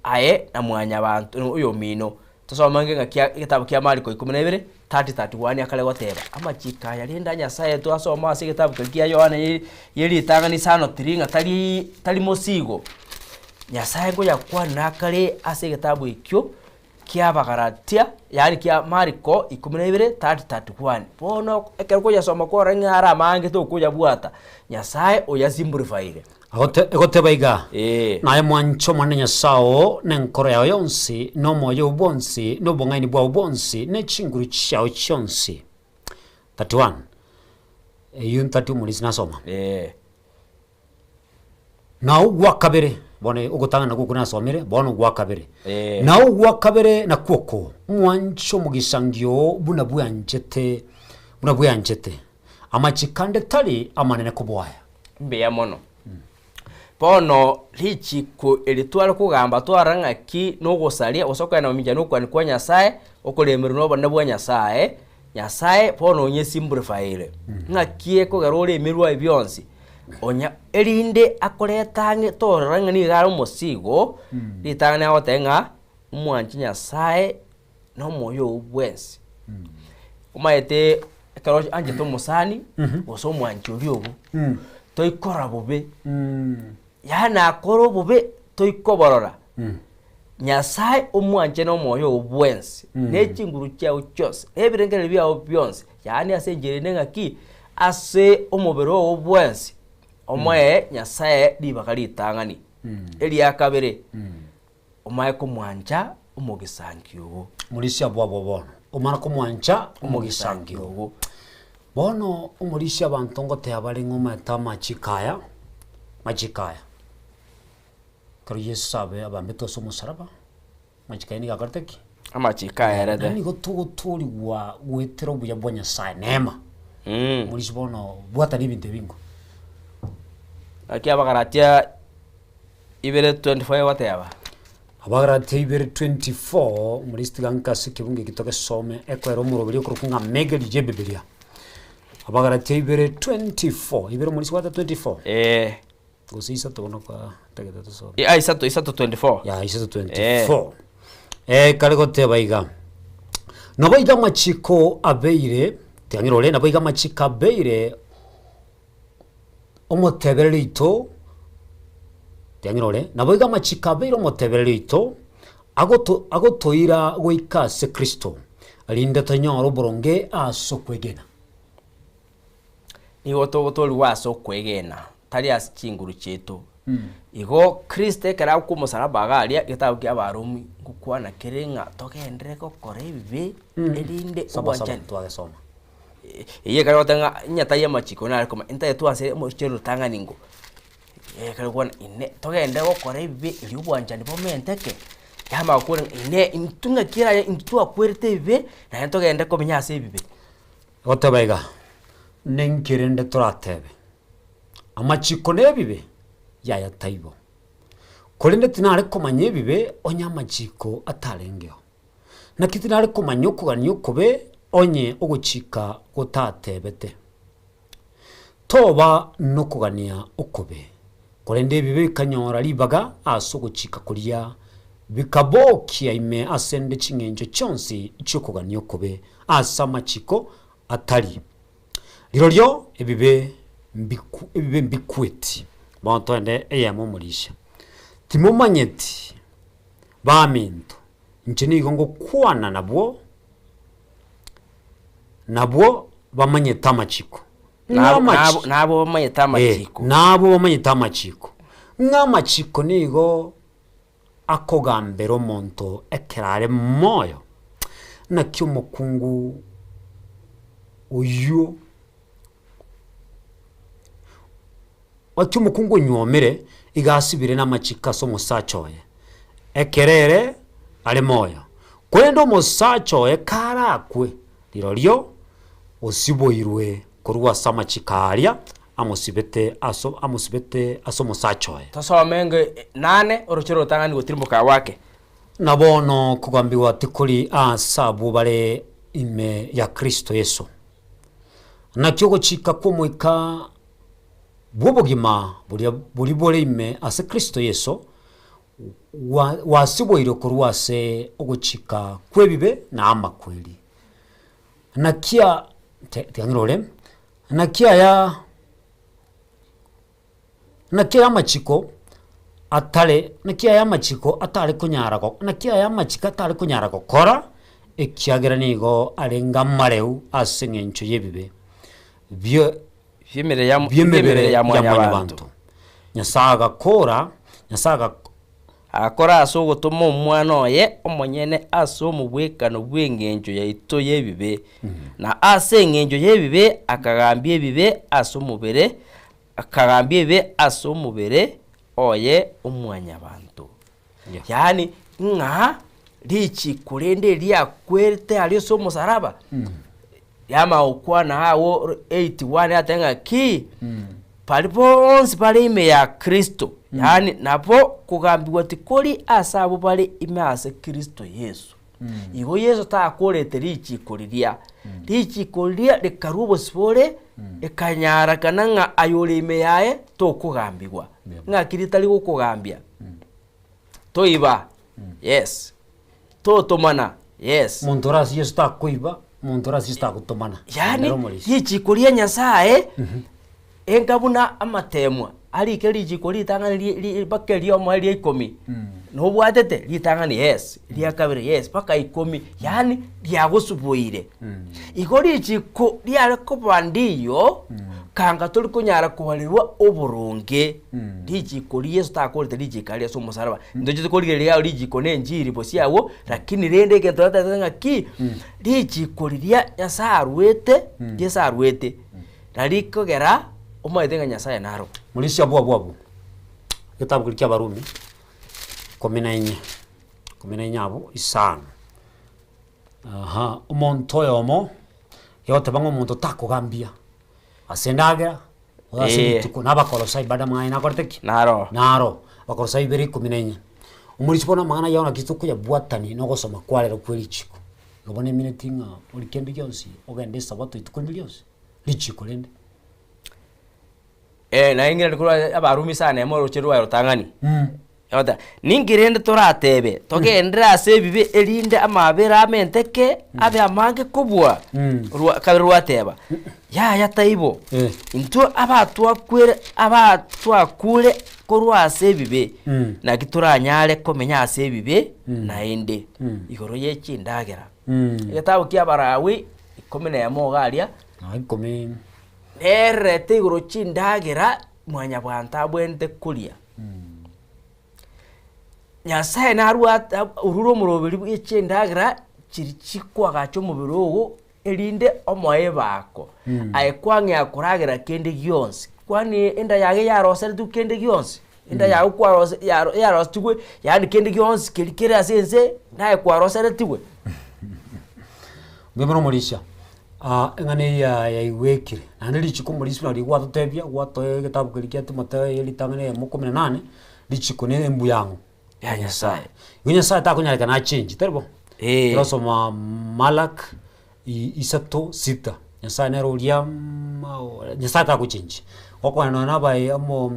aye na mwanyabanto oyomino. Tosome ange ng'a kia egetabu kia Mariko ikomi na ibere, 30, 31 akare goteba, amachiko aya rende a Nyasaye twasoma ase egetabu keria kia Yohana ye ye ritang'ani isano tiri ng'a tari tari mosigo. Nyasaye ngoyakwana akare ase egetabu ekio kia Abagalatia, yaani kia Mariko ikomi na ibere, 30, 31. Bono ekero koyasoma kwarora ng'a are amange tokoyabwata, Nyasaye oyasimplifaire. Agote- Egoteba iga, Ee. Naye mwanche Omonene Nyasae oo nenkoro yao yonsi, na omoyo oo bwonsi, na obong'aini bwao bwonsi, ne chinguru chiao chionsi. 31 Eyio ntati omorisia nasoma. Ee. Na ogwa kabere, bono ogotang'ana nakwo okwo nasomire, bono ogwa kabere. Ee. Na ogwa kabere nakwo oko, mwanche omogisangio oo buna bwanchete, buna bweanchete. Amachiko ande tari amanene kobua aya. Mbuya mono. Bono richiko eri tware kogamba twarora ng'aki nogosaria gose okogenda mamincha na okwania kwa Nyasae, okoremerwa na obonene bwa Nyasae, Nyasae bono onye simplified, ng'aki ekogera oremerwe aye bionsi, onya erinde akorete ang'e torora ng'a nigo are omosigo, ritang'ani agoteba ng'a omwanche Nyasae na omoyo oo bwensi. Omanyete ekero anchete omosani, gose omwanchi oria obo, toikora bobe, yaani akore obobe toikoborora, Nyasaye omwanche na omoyo oo bwensi, ne chinguru chiao chionsi, na ebirengererio biao bionsi, yaani ase enchera ende ng'aki, ase omobere oo bwensi, omoe Nyasaye ribaga ritang'ani. Eria kabere. Omae komwancha omogisangio oo. Omorisia bwabo bono, omana komwancha omogisangio oo. Bono omorisia abanto ngoteba bare ng'a omaete amachiko aya, amachiko aya. Ekero Yeso abe abambetwe ase omosalaba, amachiko aya nigo akorete ki? Amachiko aerete. Naende nigo togotoorigwa goetera obuya bwa Nyasaye, neema. Omorisia bono bwatana ebinto ebi ingo. Naki Abagalatia ibere 24 egoteba. Abagalatia ibere 24, omorisia tiga nka ase ekebungo eki togesome, ekoera omoroberi okorokwa ng'a amegeri y'Ebibilia. Abagalatia ibere 24, ibere omorisia gwata 24? Ee. Gose isato bono kwa tagete tosome. Ah, isato, isato 24. Ya, isato 24. Eh, kare goteba iga. Nabo iga amachiko abeire, tiang'ira ore, nabo iga amachiko abeire omotebereri oito, tiang'ira ore, nabo iga amachiko abeire omotebereri oito, agoto agotoira goika ase Kristo, erinde tonyore oboronge ase okwegena. Nigo togotoorigwa ase okwegena, tari ase chinguru chiaito. Igo Kristo ekero agokwa omosalaba iga aria, egetabu kia Abarumi ngokwana kere ng'a togenderere gokora ebibe erinde Soma soma obwanchani. twagesoma. Eyio ekero goteba ng'a onye tari amachiko nare koma intagete twanse omochie orotang'ani ingo, ekero gokwana ine togenderere gokora ebibe erio obwanchani bomenteke, yamanya gokora ng'a inee intwe ng'aki eraye intwe twakwerete ebibe naende togenderere komenya ase ebibe. Goteba iga, Ninki rende toratebe? Amachiko nebibe? Yaya taibo. Korende tinare komanya ebibe onye amachiko atarengeo. Naki tinare komanya okogania okobe onye ogochika gotatebete, Toba nokogania okobe. Korende ebibe bikanyora ribaga ase ogochika koria, bikabokia ime asende ching'encho chionsi chi'okogania okobe ase amachiko atari. Rirorio ebibe mbiku ebibe mbikweti. Bono toende eyemo omorisha. Timomanyeti, baminto, inche nigo ngokwana nabwo, nabwo bamanyete amachiko. Ng'a Nabo- amachi- nabo- nabo bamanyete Eh, amachiko. nabwo bamanyete amachiko. Ng'a amachiko nigo akogambera omonto ekero are moyo, naki omokungu oyio Naki omokungu onyuomire iga asibire namachiko ase omosacha oye, ekero ere are moyo. Korende omosacha oye karakwe, rirorio osiboirwe korwa ase amachiko aria amosibete ase amosibete ase omosacha oye. Tosome nge nane oroche rotang'ani gotirimboka gwake. Na bono kogambigwa tikori ase abwo bare ime ya Kristo Yeso. Naki ogochika kw'Omoika bw'obogima boria boria bore ime ase Kristo Yeso gwasiboirwe korwa ase ogochika kw'ebibe na amakweri. Naki a tiga ng'irore, naki aya naki aya amachiko atare naki aya amachiko atare konyara go naki aya amachiko atare konyara gokora, ekiagera nigo arenge amareu ase eng'encho y'ebibe bie Bi'emebere ya bi'emebere ya ya mwanyabanto. mwanyabanto. Nyasae agakora, Nyasae aga Agakora ase ogotoma Omwana oye omonyene ase omobwekano bw'engencho yaito y'ebibe, na ase engencho y'ebibe akagambia ebibe ase omobere, akagambia ebibe ase omobere oye omwanyabanto. Yeah. Yaani ng'a richiko rende riakwerete aria ase omosaraba, Yamanya gokwana agwo 81 yateba ng'a ki, baria bonsi bare ime ya Kristo, yaani nabo kogambigwa tikori ase abwo bare ime ase Kristo Yeso. Igo Yeso takorete richiko riria, richiko riria rikarwa obosibore, rikanyarekana ng'a aye ore ime yaye tokogambigwa. Ng'aki ritari gokogambia? Toiba, yes. Totomana, yes. Omonto ore ase Yeso takoiba, omonto ore ase Yeso tagotomana. Yaani Nere omorisia. richiko ria Nyasaye enga buna amatemwa arike richiko ritang'ani ri- ri mpaka eriomo ria ikomi, nobwatete ritang'ani yes, ria kabere yes, mpaka ikomi, yaani riagosuboire. Igo richiko riare koba ndiyo, kanga tori konyara kobarerwa oboronge, richiko ria Yeso takorete richiko aria ase omosaraba. Ntochete korigereria iga richiko na enchiri bosio agwo, lakini rende egento natagete ng'a ki, richiko riria Nyasaye arwete, Yeso arwete, nari rikogera omanyete ng'a Nyasaye naro. Morisia abwo abwo abwo, egetabu keria kia Abarumi, ikomi na inye, ikomi na inye abwo, isano. Aha, omonto oyomo, egoteba ng'a omonto takogambia ase endagera, gose ase Eh. rituko, na Abakolosai bande amang'ana aye nakorete ki? Naro. Naro, Abakolosai ibere ikomi na inye. Omorisia bono amang'ana ayio naki tokoyabwatania na ogosoma kwa rero kwe richiko. Igo bono emineti ng'a ori kende gionsi ogende esabato rituko rinde rionsi, richiko rende. Eh, naye ng'irane korwa Abarumi sana emo oroche rwaye rotang'ani. Egoteba, Ninki rende toratebe? Togenderere ase ebibe erinde amaabera amenteke abe amange kobua? Rwa kabere rwateba, Yaya taibo, Eh. intwe abatwakwere abatwakure korwa ase ebibe, naki toranyare komenya ase ebibe naende? Igoro ye chindagera. Egetabu kia Abalawi ikomi na emo iga aria, Noo ikomi. Nererete igoro chindagera mwanyabanto abwenerete koria. Nyasaye narwate orure omoroberi bwe chindagera chiria chikoagacha omobere ogo erinde omoe ebako. Aye kwang'ea koragera kende gionsi, kwani enda yaye yaroseretwe kende gionsi, enda yago kwarose yaro yarosetigwe yaani kende gionsi keria kere ase ense naye kwaroseretigwe. Mbuya mono omorisia. Eng'ana eye ya yaigwekire, naende richiko omorisia nario gwatotebia, gwatoa egetabu keria kia Timotheo eye ritang'ani eyemo ikomi na nane, richiko na embuya ang'o? Ya Nyasaye. Igo Nyasaye takonyarekana achenji, tari bo? Eh. Torasoma Malak i- isato sita, Nyasaye nere oria mao Nyasaye tagochenji, gokwana nonya na abae omo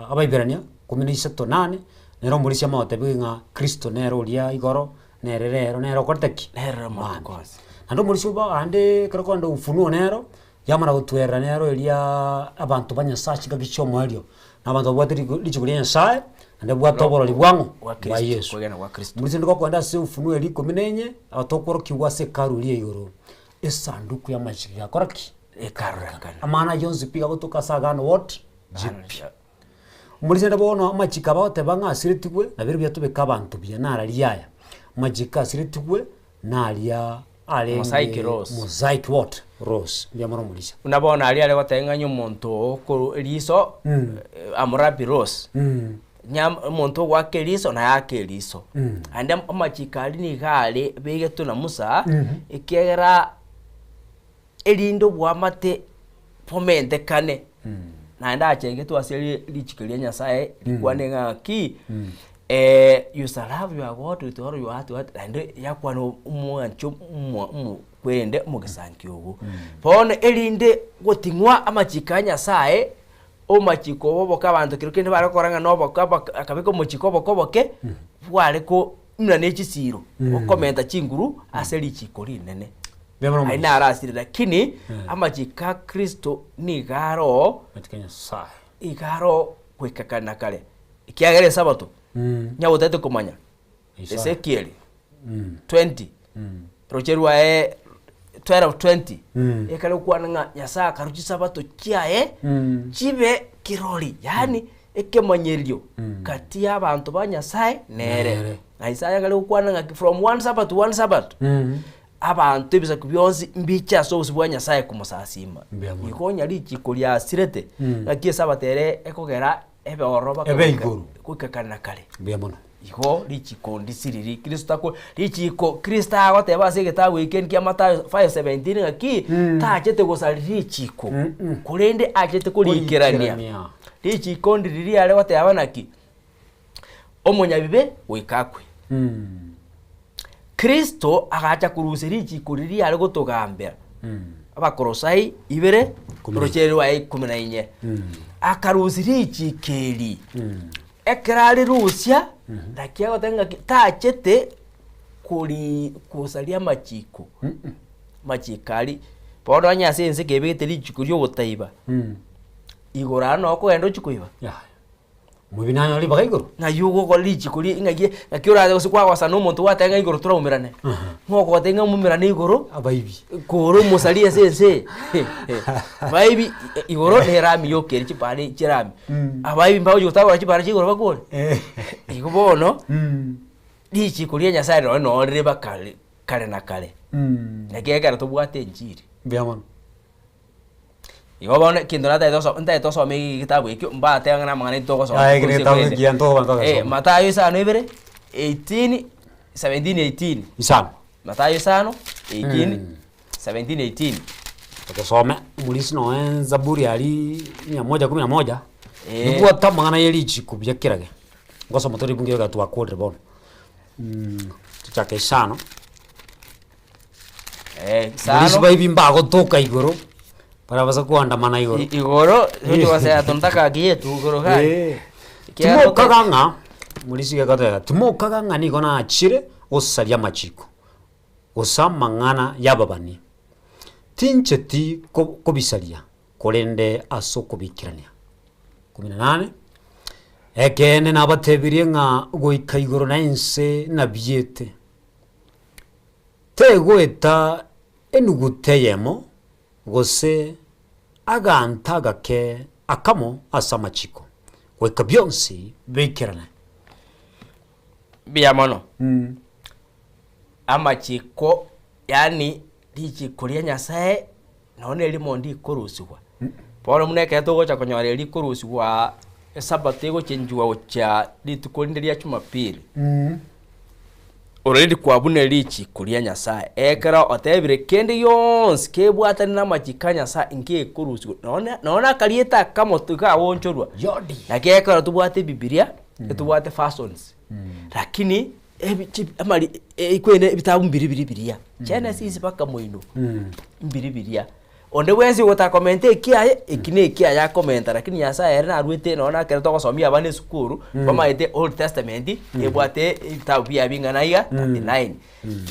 Abaiberania ikomi na isato nane, nere omorisia amagotebi ng'a Kristo nere oria igoro, nere rero, nere okorete ki? Nere amatuko Mambia. onsi. Naende omorisia obo aande ekero okogenda ufunuo nero, yamana gotwerera nero eriaaa abanto ba Nyasaye chingaki chia omoerio, na abanto babwate rigo richiko ria Nyasaye, naende babwate oborori bwang'o? Bwa Bwa Kristo, Yeso. kwegena gwa Kristo. Omorisia nigo okogenda ase ufunuo eria ikomi na enye, aba tokworokigwa ase hekalu eria igoro, esanduku ya amachiko egakora ki? Ekarorekana. Amang'ana ayio onsi pi agotoka ase agano what? Jipya. Omorisia rende bono amachiko abagoteba ng'a asiretigwe, nabio buya tobeke abanto buya nararia aya, amachiko asiretigwe naria arenge Mosaic laws. mosaic what? Laws. Mbuya mono omorisia. Buna bono aria are goteba ng'a onye omonto okorwa eriso, Hammurabi laws, nya omonto ogoaka eriso naye ake eriso. Naende amachiko aria nigo are begetwe na Musa, ekiagera erinde oboamate bomentekane, naende achegetwe ase ri- richiko ria Nyasaye rikwane ng'aki, you shall love your God with all your heart what naende yakwana omwancho omo omo kwerende omogesankio ogo. Bono erinde goting'wa amachiko a Nyasaye, omachiko obo oboke abanto kero kende bare gokora ng'a na oboke oboke akabeka omochiko oboke oboke, bware ko buna ne chisiro, okomenta chinguru ase richiko rinene. Mbuya mono Aye omorisia. naro asire lakini amachiko a Kristo nigo aroo Amachiko a Nyasaye. iga aroo goika kare na kare, ekiagera esabato nyagotete komanya Isaya. Ezekieli 20 roche rwaye 12:20 ekare gokwana ng'a Nyasaye akarwa chisabato chiaye chibe kirori yaani ekemanyerio gati ya abanto ba Nyasaye nere. Nere. Na Isaya akare gokwana ng'a from one sabbath to one sabbath Abanto ebisaku bionsi mbiche ase obosio bwa Nyasae komosasiima. Mbuya mono. Igo onye richiko riasirete, ng'aki esabato ere ekogera ebe ororo baka Ebe goika- igoro. goika kare na kare. Mbuya mono. Igo richiko ndisiriri, Kristo tako richiko Kristo agoteba ase egetabu eke kia Mathayo 5:17 ng'aki, tachete gosaria richiko, korende achete koriikerania. Koriikerania. Richiko ndiri riare goteba naki, omonyabibe goika akwe. Kristo agacha korusia richiko riria riare gotogambera, Abakolosai ibere, oroche rwaye ikomi na inye. Akarusia richiko eri, ekero arirusia, naki agoteba ng'aki tachete kori kosaria amachiko, amachiko aria, bono onye ase ense kebegete richiko riogotaiba, igoro aria noo okogenda ochie koiba. Yaya. Omoibori nanyore ribaga igoro. Ng'ai ogokora richiko ri ng'ai naki orache gose kwagosana na omonto gwateba ng'a igoro toraumerane, ng'a ogoteba ng'a moumerane igoro, Abaibi. kore omosari ase ense eye, abaibi igoro na erami yoka ere chipara chierami, abaibi mbagochi gotagora chipara chia igoro bakore? Igo bono, richiko ria Nyasaye nonye noo rire mpaka kare na kare, naki ekero tobwate enchiri. Mbuya mono. Igo bono ekento natagete goso ntagete osome egetabu ekio, mbateba ng'a namang'ana aito togosoma Aye, ekero korwa egetabu ase ekiya ntogoba Eh, ntogesoma. Mathayo isano ibere, 18, 17 18. Isano. Mathayo isano, 18, 17 18. Togosome omorisia noe Zaburi aria mia moja kumi na moja, Eh. nibwate amang'ana ye richiko buya kerage. Ngosoma tore ribungo iga twakorire bono. Tochake isano. Eh, Morisia isano. baibi mbagotoka igoro, barabasa koandamana igoro. Igoro, togosea tunataka yetu igoro gani. Eh. Ekiagera Timokaga ng'a morisia gegoteba, timokaga ng'a nigo nachire gosaria amachiko, gose amang'ana y'ababani. Tincheti ko- kobisaria, korende ase okobikerania. Kumi na nane, Ekeene nabatebirie ng'a goika igoro na ense nabiete, Tegoeta enuguta eyemo, gose aganto agake akamo ase amachiko, goika bionsi biikerane. Mbuya mono. Amachiko, yaani richiko ria Nyasaye nonye na erimo ndikorusigwa. Bono buna ekero togocha konyora eri rikorusigwa esabato egochenchigwa gochia rituko rinde ria jumapili. Already kwabunire richiko ria Nyasaye, ekero otebire kende gionsi kebwatani na amachiko a Nyasaye ngekorusigwa nonye nonye na akarieta akamo tigagoonchorwa. Yodi. Naki ekero tobwate ebibiria, etobwate versions, lakini ebi chi amari ekwene ebitabu mbiri biri biria, Genesis mpaka moino, mbiri biria. Onde bwensi ogotaka komenta ekiaye, eki na ekiaye akomenta lakini Nyasaye ere narwete nonya na ekero togosomia abana esukuru, bamaete old testament, ebwate ebitabu biaye bing'ana iga 39.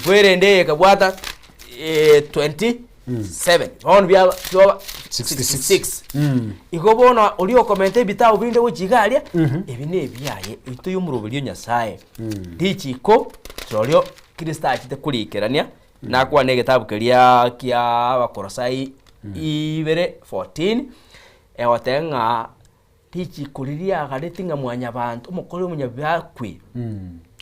Kwerende eye ekabwata 27, bono biaba bioba 66. 66. Igo bono oria okomenta ebitabu binde gochia iga aria, ebi na ebiaye, oito ya omoroberio o Nyasaye. Richiko rirorio Kristo achete korikerania. Nakwane egetabu keria kia Abakolosai 2:14, egoteba ng'a richiko riria riagareti ng'a mwanyabanto, omokori omonyabibe akwe,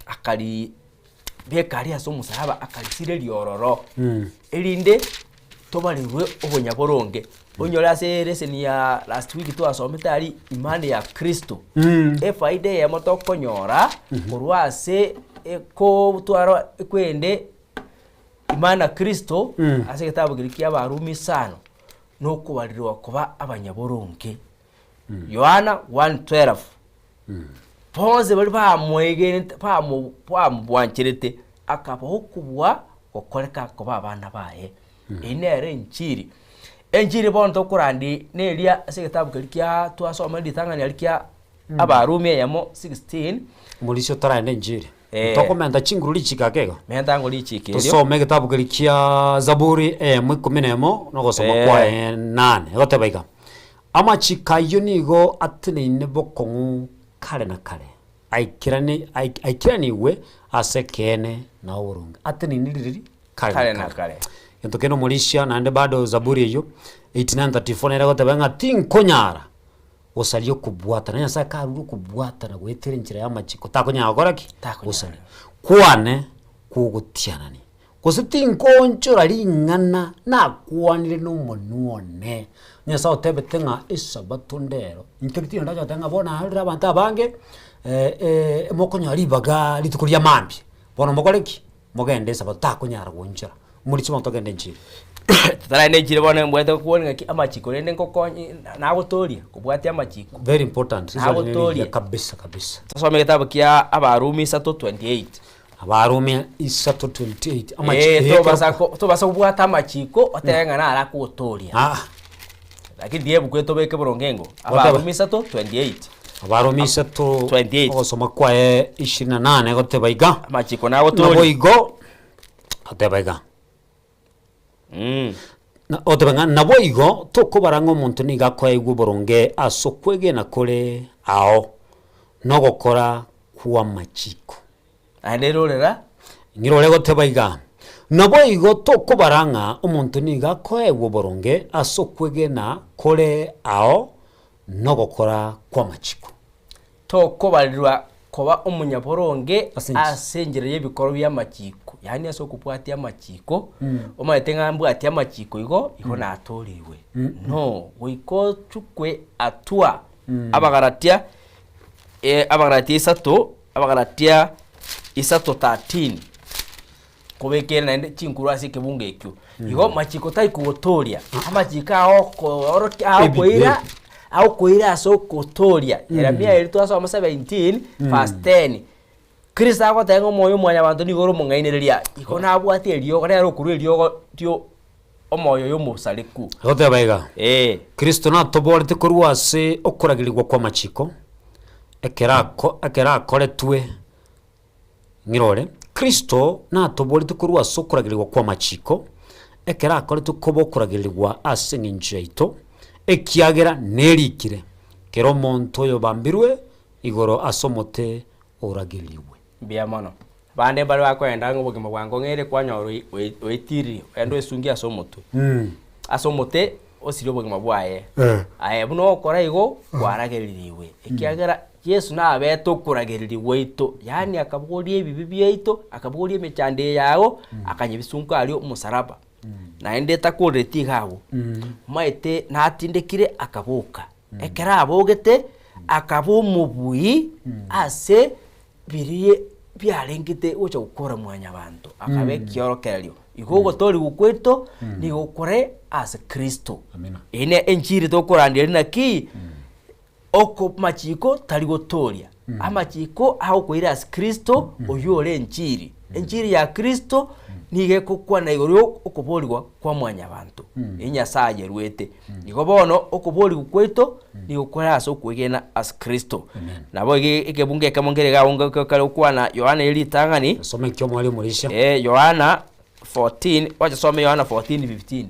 akaribeka aria ase omosalaba akarisireria ororo, erinde tobarerwe obonyaboronge. Onyore ase elesson ya last week twasomete aria imani ya Kristo, efaida eyemo tokonyora korwa ase ekotwara ekwende Imani na Kristo ase egetabu keria kia Abarumi isano, nokobarirwa koba abanyaboronge. Yohana 1:12 Bonsi baria bamoegenete bamo bamobwancherete, akabaha okobua gokoreka koba abana baye. Eyio nere enchiri. Enchiri bono tokorandia neria ase egetabu keria kia twasoma ritang'ani aria kia Abarumi eyemo 16. Omorisia otaragenda enchiri. Eh. Tokomenta chinguru richiko ake iga. Menta ango richiko erio. Tosome egetabu keria kia Zaburi eyemo ikomi na emo, na ogosoma Eh. kwaye nane. Egoteba iga, Amachiko ayio nigo ateneine bokong'u kare na kare, aikerani aik aikeranigwe ase ekeene na oboronge. Ateneine ririri? Kare Kare na na kare. kare. Egento kende omorisia naende bado Zaburi eyio 89:34 nere egoteba ng'a tinkonyara Gosaria okobwatana, Nyasae karure okobwatana goetera enchera y'amachiko, takonyara gokora ki? Takonyara. Gosaria. Kwane kw'ogotianania, gose tinkoonchora ring'ana nakwanire nomonwa one. Nyasae otebete ng'a esabato ndero, intwe ritinda ndacha goteba ng'a bono narorire abanto abange mokonyora ribaga rituko ria mambia, bono mokore ki? Mogende esabato, takonyara goonchora. Moriche bono togende enchiri. Totaragenda enchiri bono mbwate gokwana ng'aki amachiko rende ngokonye nagotoria kobwatia amachiko. Very important. Risoa rire Nagotorie. rigiya kabisa kabisa. Tosome egetabu kia Abarumi 3:28. Abarumi 3:28 Amachiko Eh, eh, tobasa ekero- ko- tobasa kobwata amachiko otebe ng'a naro akogotoria. Ah, Lakini tiga ebuku etobeke boronge engo. Goteba. Abarumi 3:28. Abarumi 3 28. ogosoma kwaye 28 goteba iga. Amachiko nagotoria. Naboigo goteba iga. Na otebe ng'a naboigo tokobara ng'a omonto nigo akoegwa oboronge ase okwegena kore ao nogokora kw'amachiko. Naende rorera. Ng'ira ore goteba iga, Naboigo tokobara ng'a omonto nigo akoegwa oboronge ase okwegena kore ao nogokora kw'amachiko. Tokobarirwa koba omonyaboronge Ase enchera. ase enchera y'ebikorwa bi'amachiko, yaani ase okobwatia amachiko, omanyete ng'a mbwatie amachiko igo, igo natoorigwe. No, goika ochukwe hatua. Abagalatia Abagalatia isato, Abagalatia isato 13, kobekere naende chinkuru ase ekebungo ekio. Igo machiko tari kogotoria, amachiko agokoorokia agokoira agokoira ase okotoria. Yeremia eria twasoma 17 verse 10, Kristo agoteba ng'a omoyo o mwanyabanto nigo ore omong'ainereria, igo nabwate eriogo nere okorua eriogo rio omoyo oyo omosareku. Agoteba iga, Ee. Kristo natoboorete korwa ase okoragerigwa kw'amachiko, ekero ako ekero akoretwe, ng'ira ore, Kristo natoboorete korwa ase okoragerigwa kw'amachiko, ekero akoretwe koba okoragerigwa ase eng'encho yaito, ekiagera nerikire, Kera omonto oyobambirwe igoro ase omote oragerigwe. Mbuya mono. Abande mbare bakoenda ng'a obogima bwango ng'ere kwanyora oetirie, ogende oesungie ase omotwe. Ase omote osirie obogima bwaye. Aye buna ogokora igo, kwaragererigwe. Ekiagera Yeso nabete okoragereria gwaito, yaani akabogoria ebibe biaito, akabogoria emechando eye yago, akanyebisunka aria omosalaba. Naende takorereti iga agwo, omanyete natindekire akaboka. Ekero abogete, akaba omobui ase biria. biarengete gocha gokora mwanyabanto, akaba ekiorokererio. Igo ogotoorigwa gwaito nigo kore ase Kristo. Amina. Eye ne enchiri tokorandia eri naki, oko machiko tari gotooria, amachiko agokoira ase Kristo oywo ore enchiri. Enchiri ya Kristo nigo egokwana igoro ya okoboorigwa kwa mwanyabanto, eyio Nyasaye ayeruete. Igo bono okoboorigwa kwaito nigo kore ase okwegena ase Kristo. Nabo iga ekebungo ekemo nkere iga abwo kare gokwana Yohana eye ritang'ani, Soma ekio omwarimu omorisia. Yohana 14, gocha some Yohana 14:15.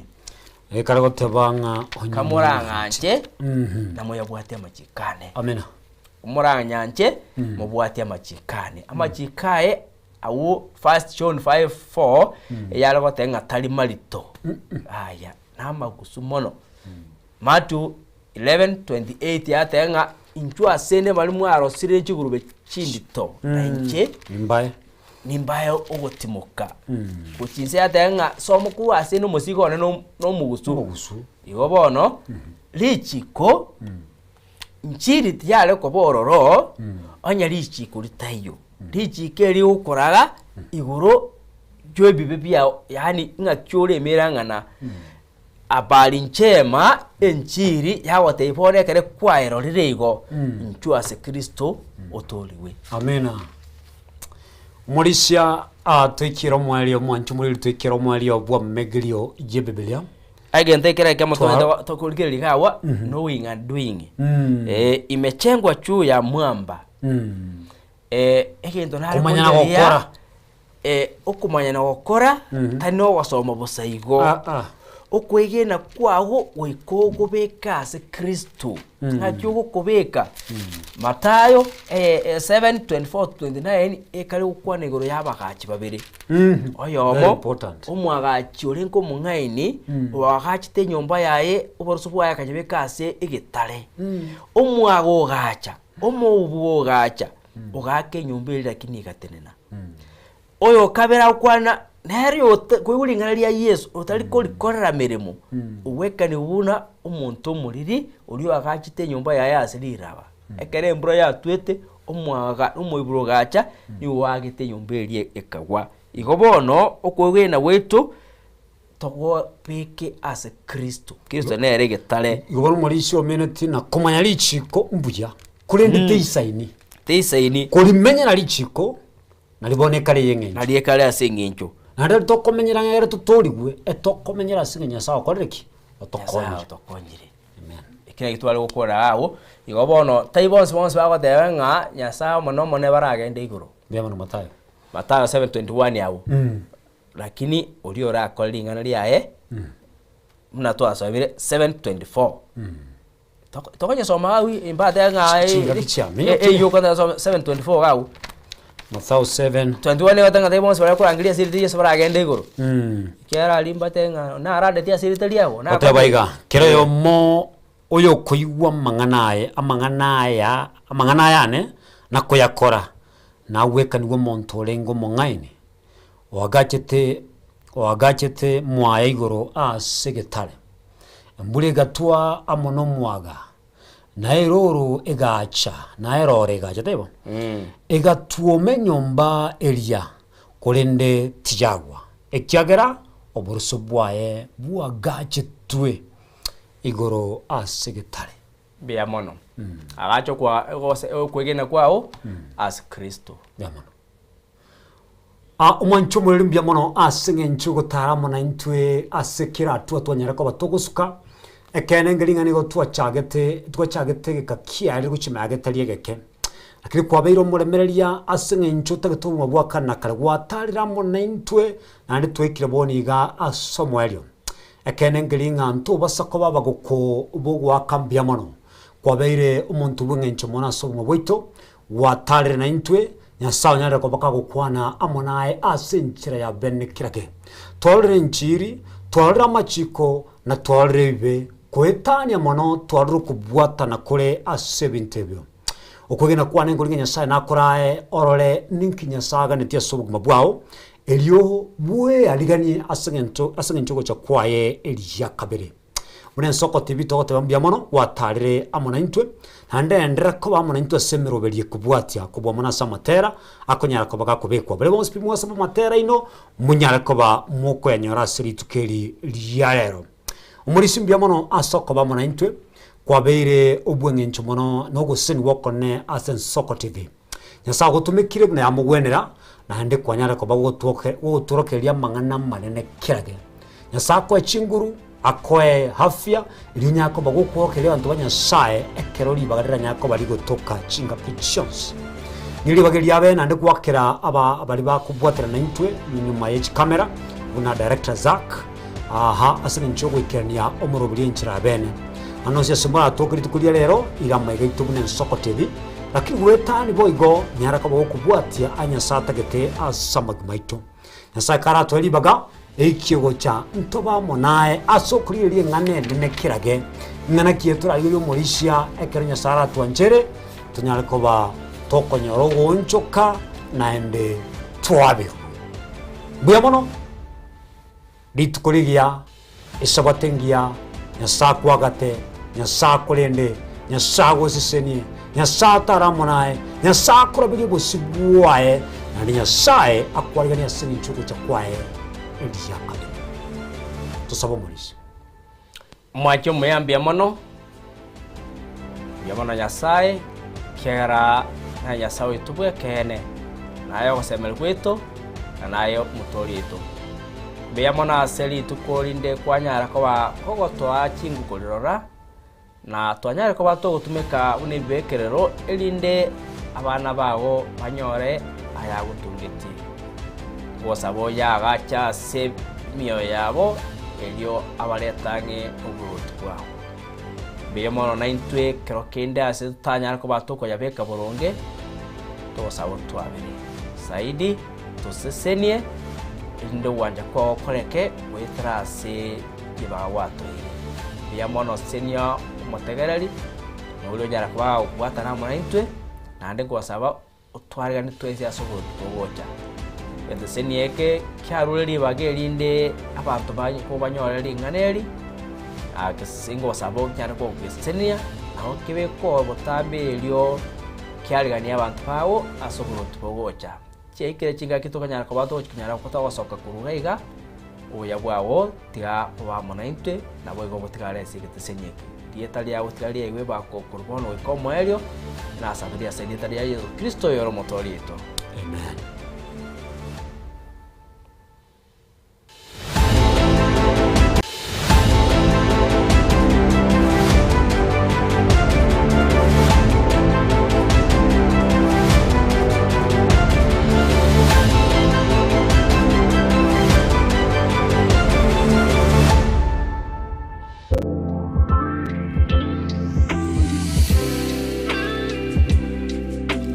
Ekare goteba ng'a onye Kamorang'anche, namoyabwate amachiko ane. Amina. Morang'anche, mobwate amachiko ane. Amachiko aye agwo first John 5:4, eyare goteba ng'a tari marito. Aya, namagusu mono. Matthew 11:28 yateba ng'a inchuo asende baria mwarosire chigurube chindito, na inche Nimbae. nimbae ogotimoka. Gochia inse yateba ng'a soma korwa ase ende omosigo one no- nomogusu. Omogusu. Igo bono, richiko nchiri tiyare koba ororo, onye richiko ritaiyo. Richiko eri rigokoraga igoro y'ebibe biao, yaani ng'aki oremere ang'ana Habari njema, enchiri yagotebia bono ekero kwaerorire igo, inchuo ase Kristo otoorigwe. Amina. Omorisia atoikire omoerio omwancho omoriri toikire omoerio bw'amegerio y'Ebibilia. Egento ekere ekemo Twa- tobwenerete tokorigereria iga agwo, knowing and doing. Imechengwa juu ya mwamba. Egento nare Komanya na korigereria, gokora. Okomanya na gokora tari nogosoma bosa igo. Ah, ah. Okwegena kwago goika okobeke ase Kristo. Ng'aki ogokobeka? Mathayo 7:24-29 ekare gokwana igoro ya abagachi babere. Very Oyomo important. omwagachi orenge omong'aini oagachete enyomba yaye oboroso bwaye akanyebeka ase egetare. Omwaga ogacha, omoubu ogacha, ogaaka enyomba eria lakini egatenena. Oyo okabere agokwana, nere oyote koigwa ring'ana ria Yeso, otari korikorera meremo, ogwekanigwa buna omonto omoriri, oria oagachete enyomba yaye ase riraba. Ekero embura yatwete, omwaga omoiboro ogacha, nigo oagete enyomba eria ekagwa. Igo bono, okwegena gwaito, togobeke ase Kristo. Kristo nere egetare. Igo bono omorisia omeneti na komanya richiko mbuya, korende teisaini. Teisaini. Korimenyera richiko, nari bono ekare ey'eng'encho. Nari ekare ase eng'encho. Naende tokomenyera ng'a ekero totoorigwe, etokomenyera ase ng'a Nyasae okorire ki? Nyasae Otokonyire. otokonyire. Amen. Eki nakio tware gokora agwo, igo bono tai bonsi bonsi bagoteba ng'a Nyasae omonene omonene baragende igoro. Mbuya mono Mathayo. Mathayo 7:21 abwo. Lakini oria orakore ring'ana riaye, buna twasomire 7:24. Toko- Tokonyesoma iga agwo imbatebe ng'a Chingaki chiaminyokia. eywo okoteba some 7:24 iga agwo. Mathayo 7. 21 nigo egoteba ng'a tari bonsi baria korangeria ase erieta ria Yeso baragende igoro. Ekiagera aria mbatebe ng'a narandeti ase erieta riago, Goteba nakorire. iga, kera oyomo oyokoigwa amang'ana aye, amang'ana aya, amang'ana aya ane, na koyakora, nagwekanigwe omonto orenge omong'aini, oagachete oagachete mwaye igoro ase egetare. Embura egatwa amo nomwaga, na erooro egaacha, na erooro egaacha, taibo? Egatwoma enyomba eria, korende tiyagwa, ekiagera oboroso bwaye bwagachetwe igoro ase egetare. Mbuya mono. Agacha okwa gose okwegena kwao ase Kristo. Mbuya mono. Ah, omwancho omoreri mbuya mono ase eng'encho ogotara amo naintwe ase kera hatua twanyara koba togosuka, ekeene nge ring'ana nigo twachagete twachagete egeka kiaye gochia ime getari egeke. Lakini kwabeire omoremereria ase eng'encho otagete obogima bwa kare na kare, gwatarire amo naintwe naende twaikire bono iga ase omoerio. Ekeene nkeri ng'a ntobasa koba abagoko b'ogoaka mbuya mono. Kwabeire omonto bw'eng'encho mono ase obogima bwaito, gwatarire naintwe, Nyasae onyarire koba kagokwana amo naye ase enchera ya bene kera kere. Twarorire enchiri, twarorire amachiko, na twarorire ebibe, koetania mono twarorire okobwatana kore ase ebinto ebio. Okwegena kwane nkori ng'a Nyasae nakorae orore ninki Nyasae aganetie ase obogima bwao, erio bweariganie ase eng'encho ase eng'encho ogocha kwaye eria kabere. Buna ensoko TV togoteba mbuya mono gwatarire amo naintwe, naende enderera koba amo naintwe ase emeroberi ekobwatia kobua mono ase amatera akonyara koba gakobekwa. Baria bonsi pi mwasaba amatera aino monyare koba mokoyanyora ase rituko eri ria rero. Omorisia mbuya mono ase okoba amo naintwe, kwabeire obweng'encho mono na ogosesenigwa okonene ase Ensoko TV. Nyasae agotomekire buna yamogwenera, naende kwanyare koba gogotwoke gogotworokereria amang'ana amanene kera kero. Nyasae akoe chinguru, akoe afya, erio onyare koba gokworokereria abanto ba Nyasae ekero ribaga riranyare koba rigotoka chingaki chionsi. Nigo ribaga erio riabe naende goakera aba baria bakobwaterana naintwe nyuma ye chikamera, buna director Zack, aha ase eng'encho y'ogoikerania omoroberi enchera abene. Naende onsi ase moratoke rituko ria rero, iga amaiga aito buna ensoko TV, Lakini goetania boigo nyara koba gokobwatia aya Nyasae atagete ase amagima aito. Nyasae karatoe ribaga, eikie gocha ntobe amo naye ase okorigereria eng'ana enene kerage, ing'ana ki etorarigererie omorisia ekero Nyasae aratwanchere, tonyare koba tokonyora ogoonchoka naende twaberwe. Mbuya mono. Rituko rigiya, Esabato engiya, Nyasae akwagate, Nyasae akorende, Nyasae agosesenie, Nyasae atare amo naye, Nyasae akoraberie obosio bwaye, naende Nyasae akwariganie ase eng'encho y'ogocha kwaye eria kabere. Tosabe omorisia. Mwanche omuya mbuya mono, mbuya mono Nyasae, ekiagera naye Nyasae oito bw'ekeene, naye ogosemeria gwaito, na naye omotoori oito. Mbuya mono ase rituko rinde kwanyara koba kogotoa chinguko rirora, na twanyare koba togotumeka buna ebibekerero, erinde abana bago banyore ayagotungetie. Gosaba oyo agache ase emioyo yabo, erio abarete ang'e oboruoti bwao. Mbuya mono naintwe ekero kende ase totanyare koba tokoyabeka boronge, togosaba otwabere zaidi, tosesenie, erinde ogwancha kwao gokoreke goetera ase ribaga gwatoire. Mbuya mono sesenia omotegereri, na oria onyara koba agokobwatana amo naintwe, naende gosaba Otwaregane twensi ase oboruoti bogocha. Egeteseni eke kiarure ribaga erinde abanto kobanyore ring'ana eri, ngosaba onyare kogesesenia, nabo kebekwe botambe erio kiareganie abanto bao ase oboruoti bogocha. Chiaikire chingaki tokonyara koba togochi konyara togosoka korwa iga iga, obuya bwao tiga bobe amo naintwe, naboigo botigare ase egeteseni eke. Rieta riao tiga riaigwe bako korwa bono goika omoerio, nasaberie ase erieta ria Yeso Kristo oyore Omotoori oito. Amen.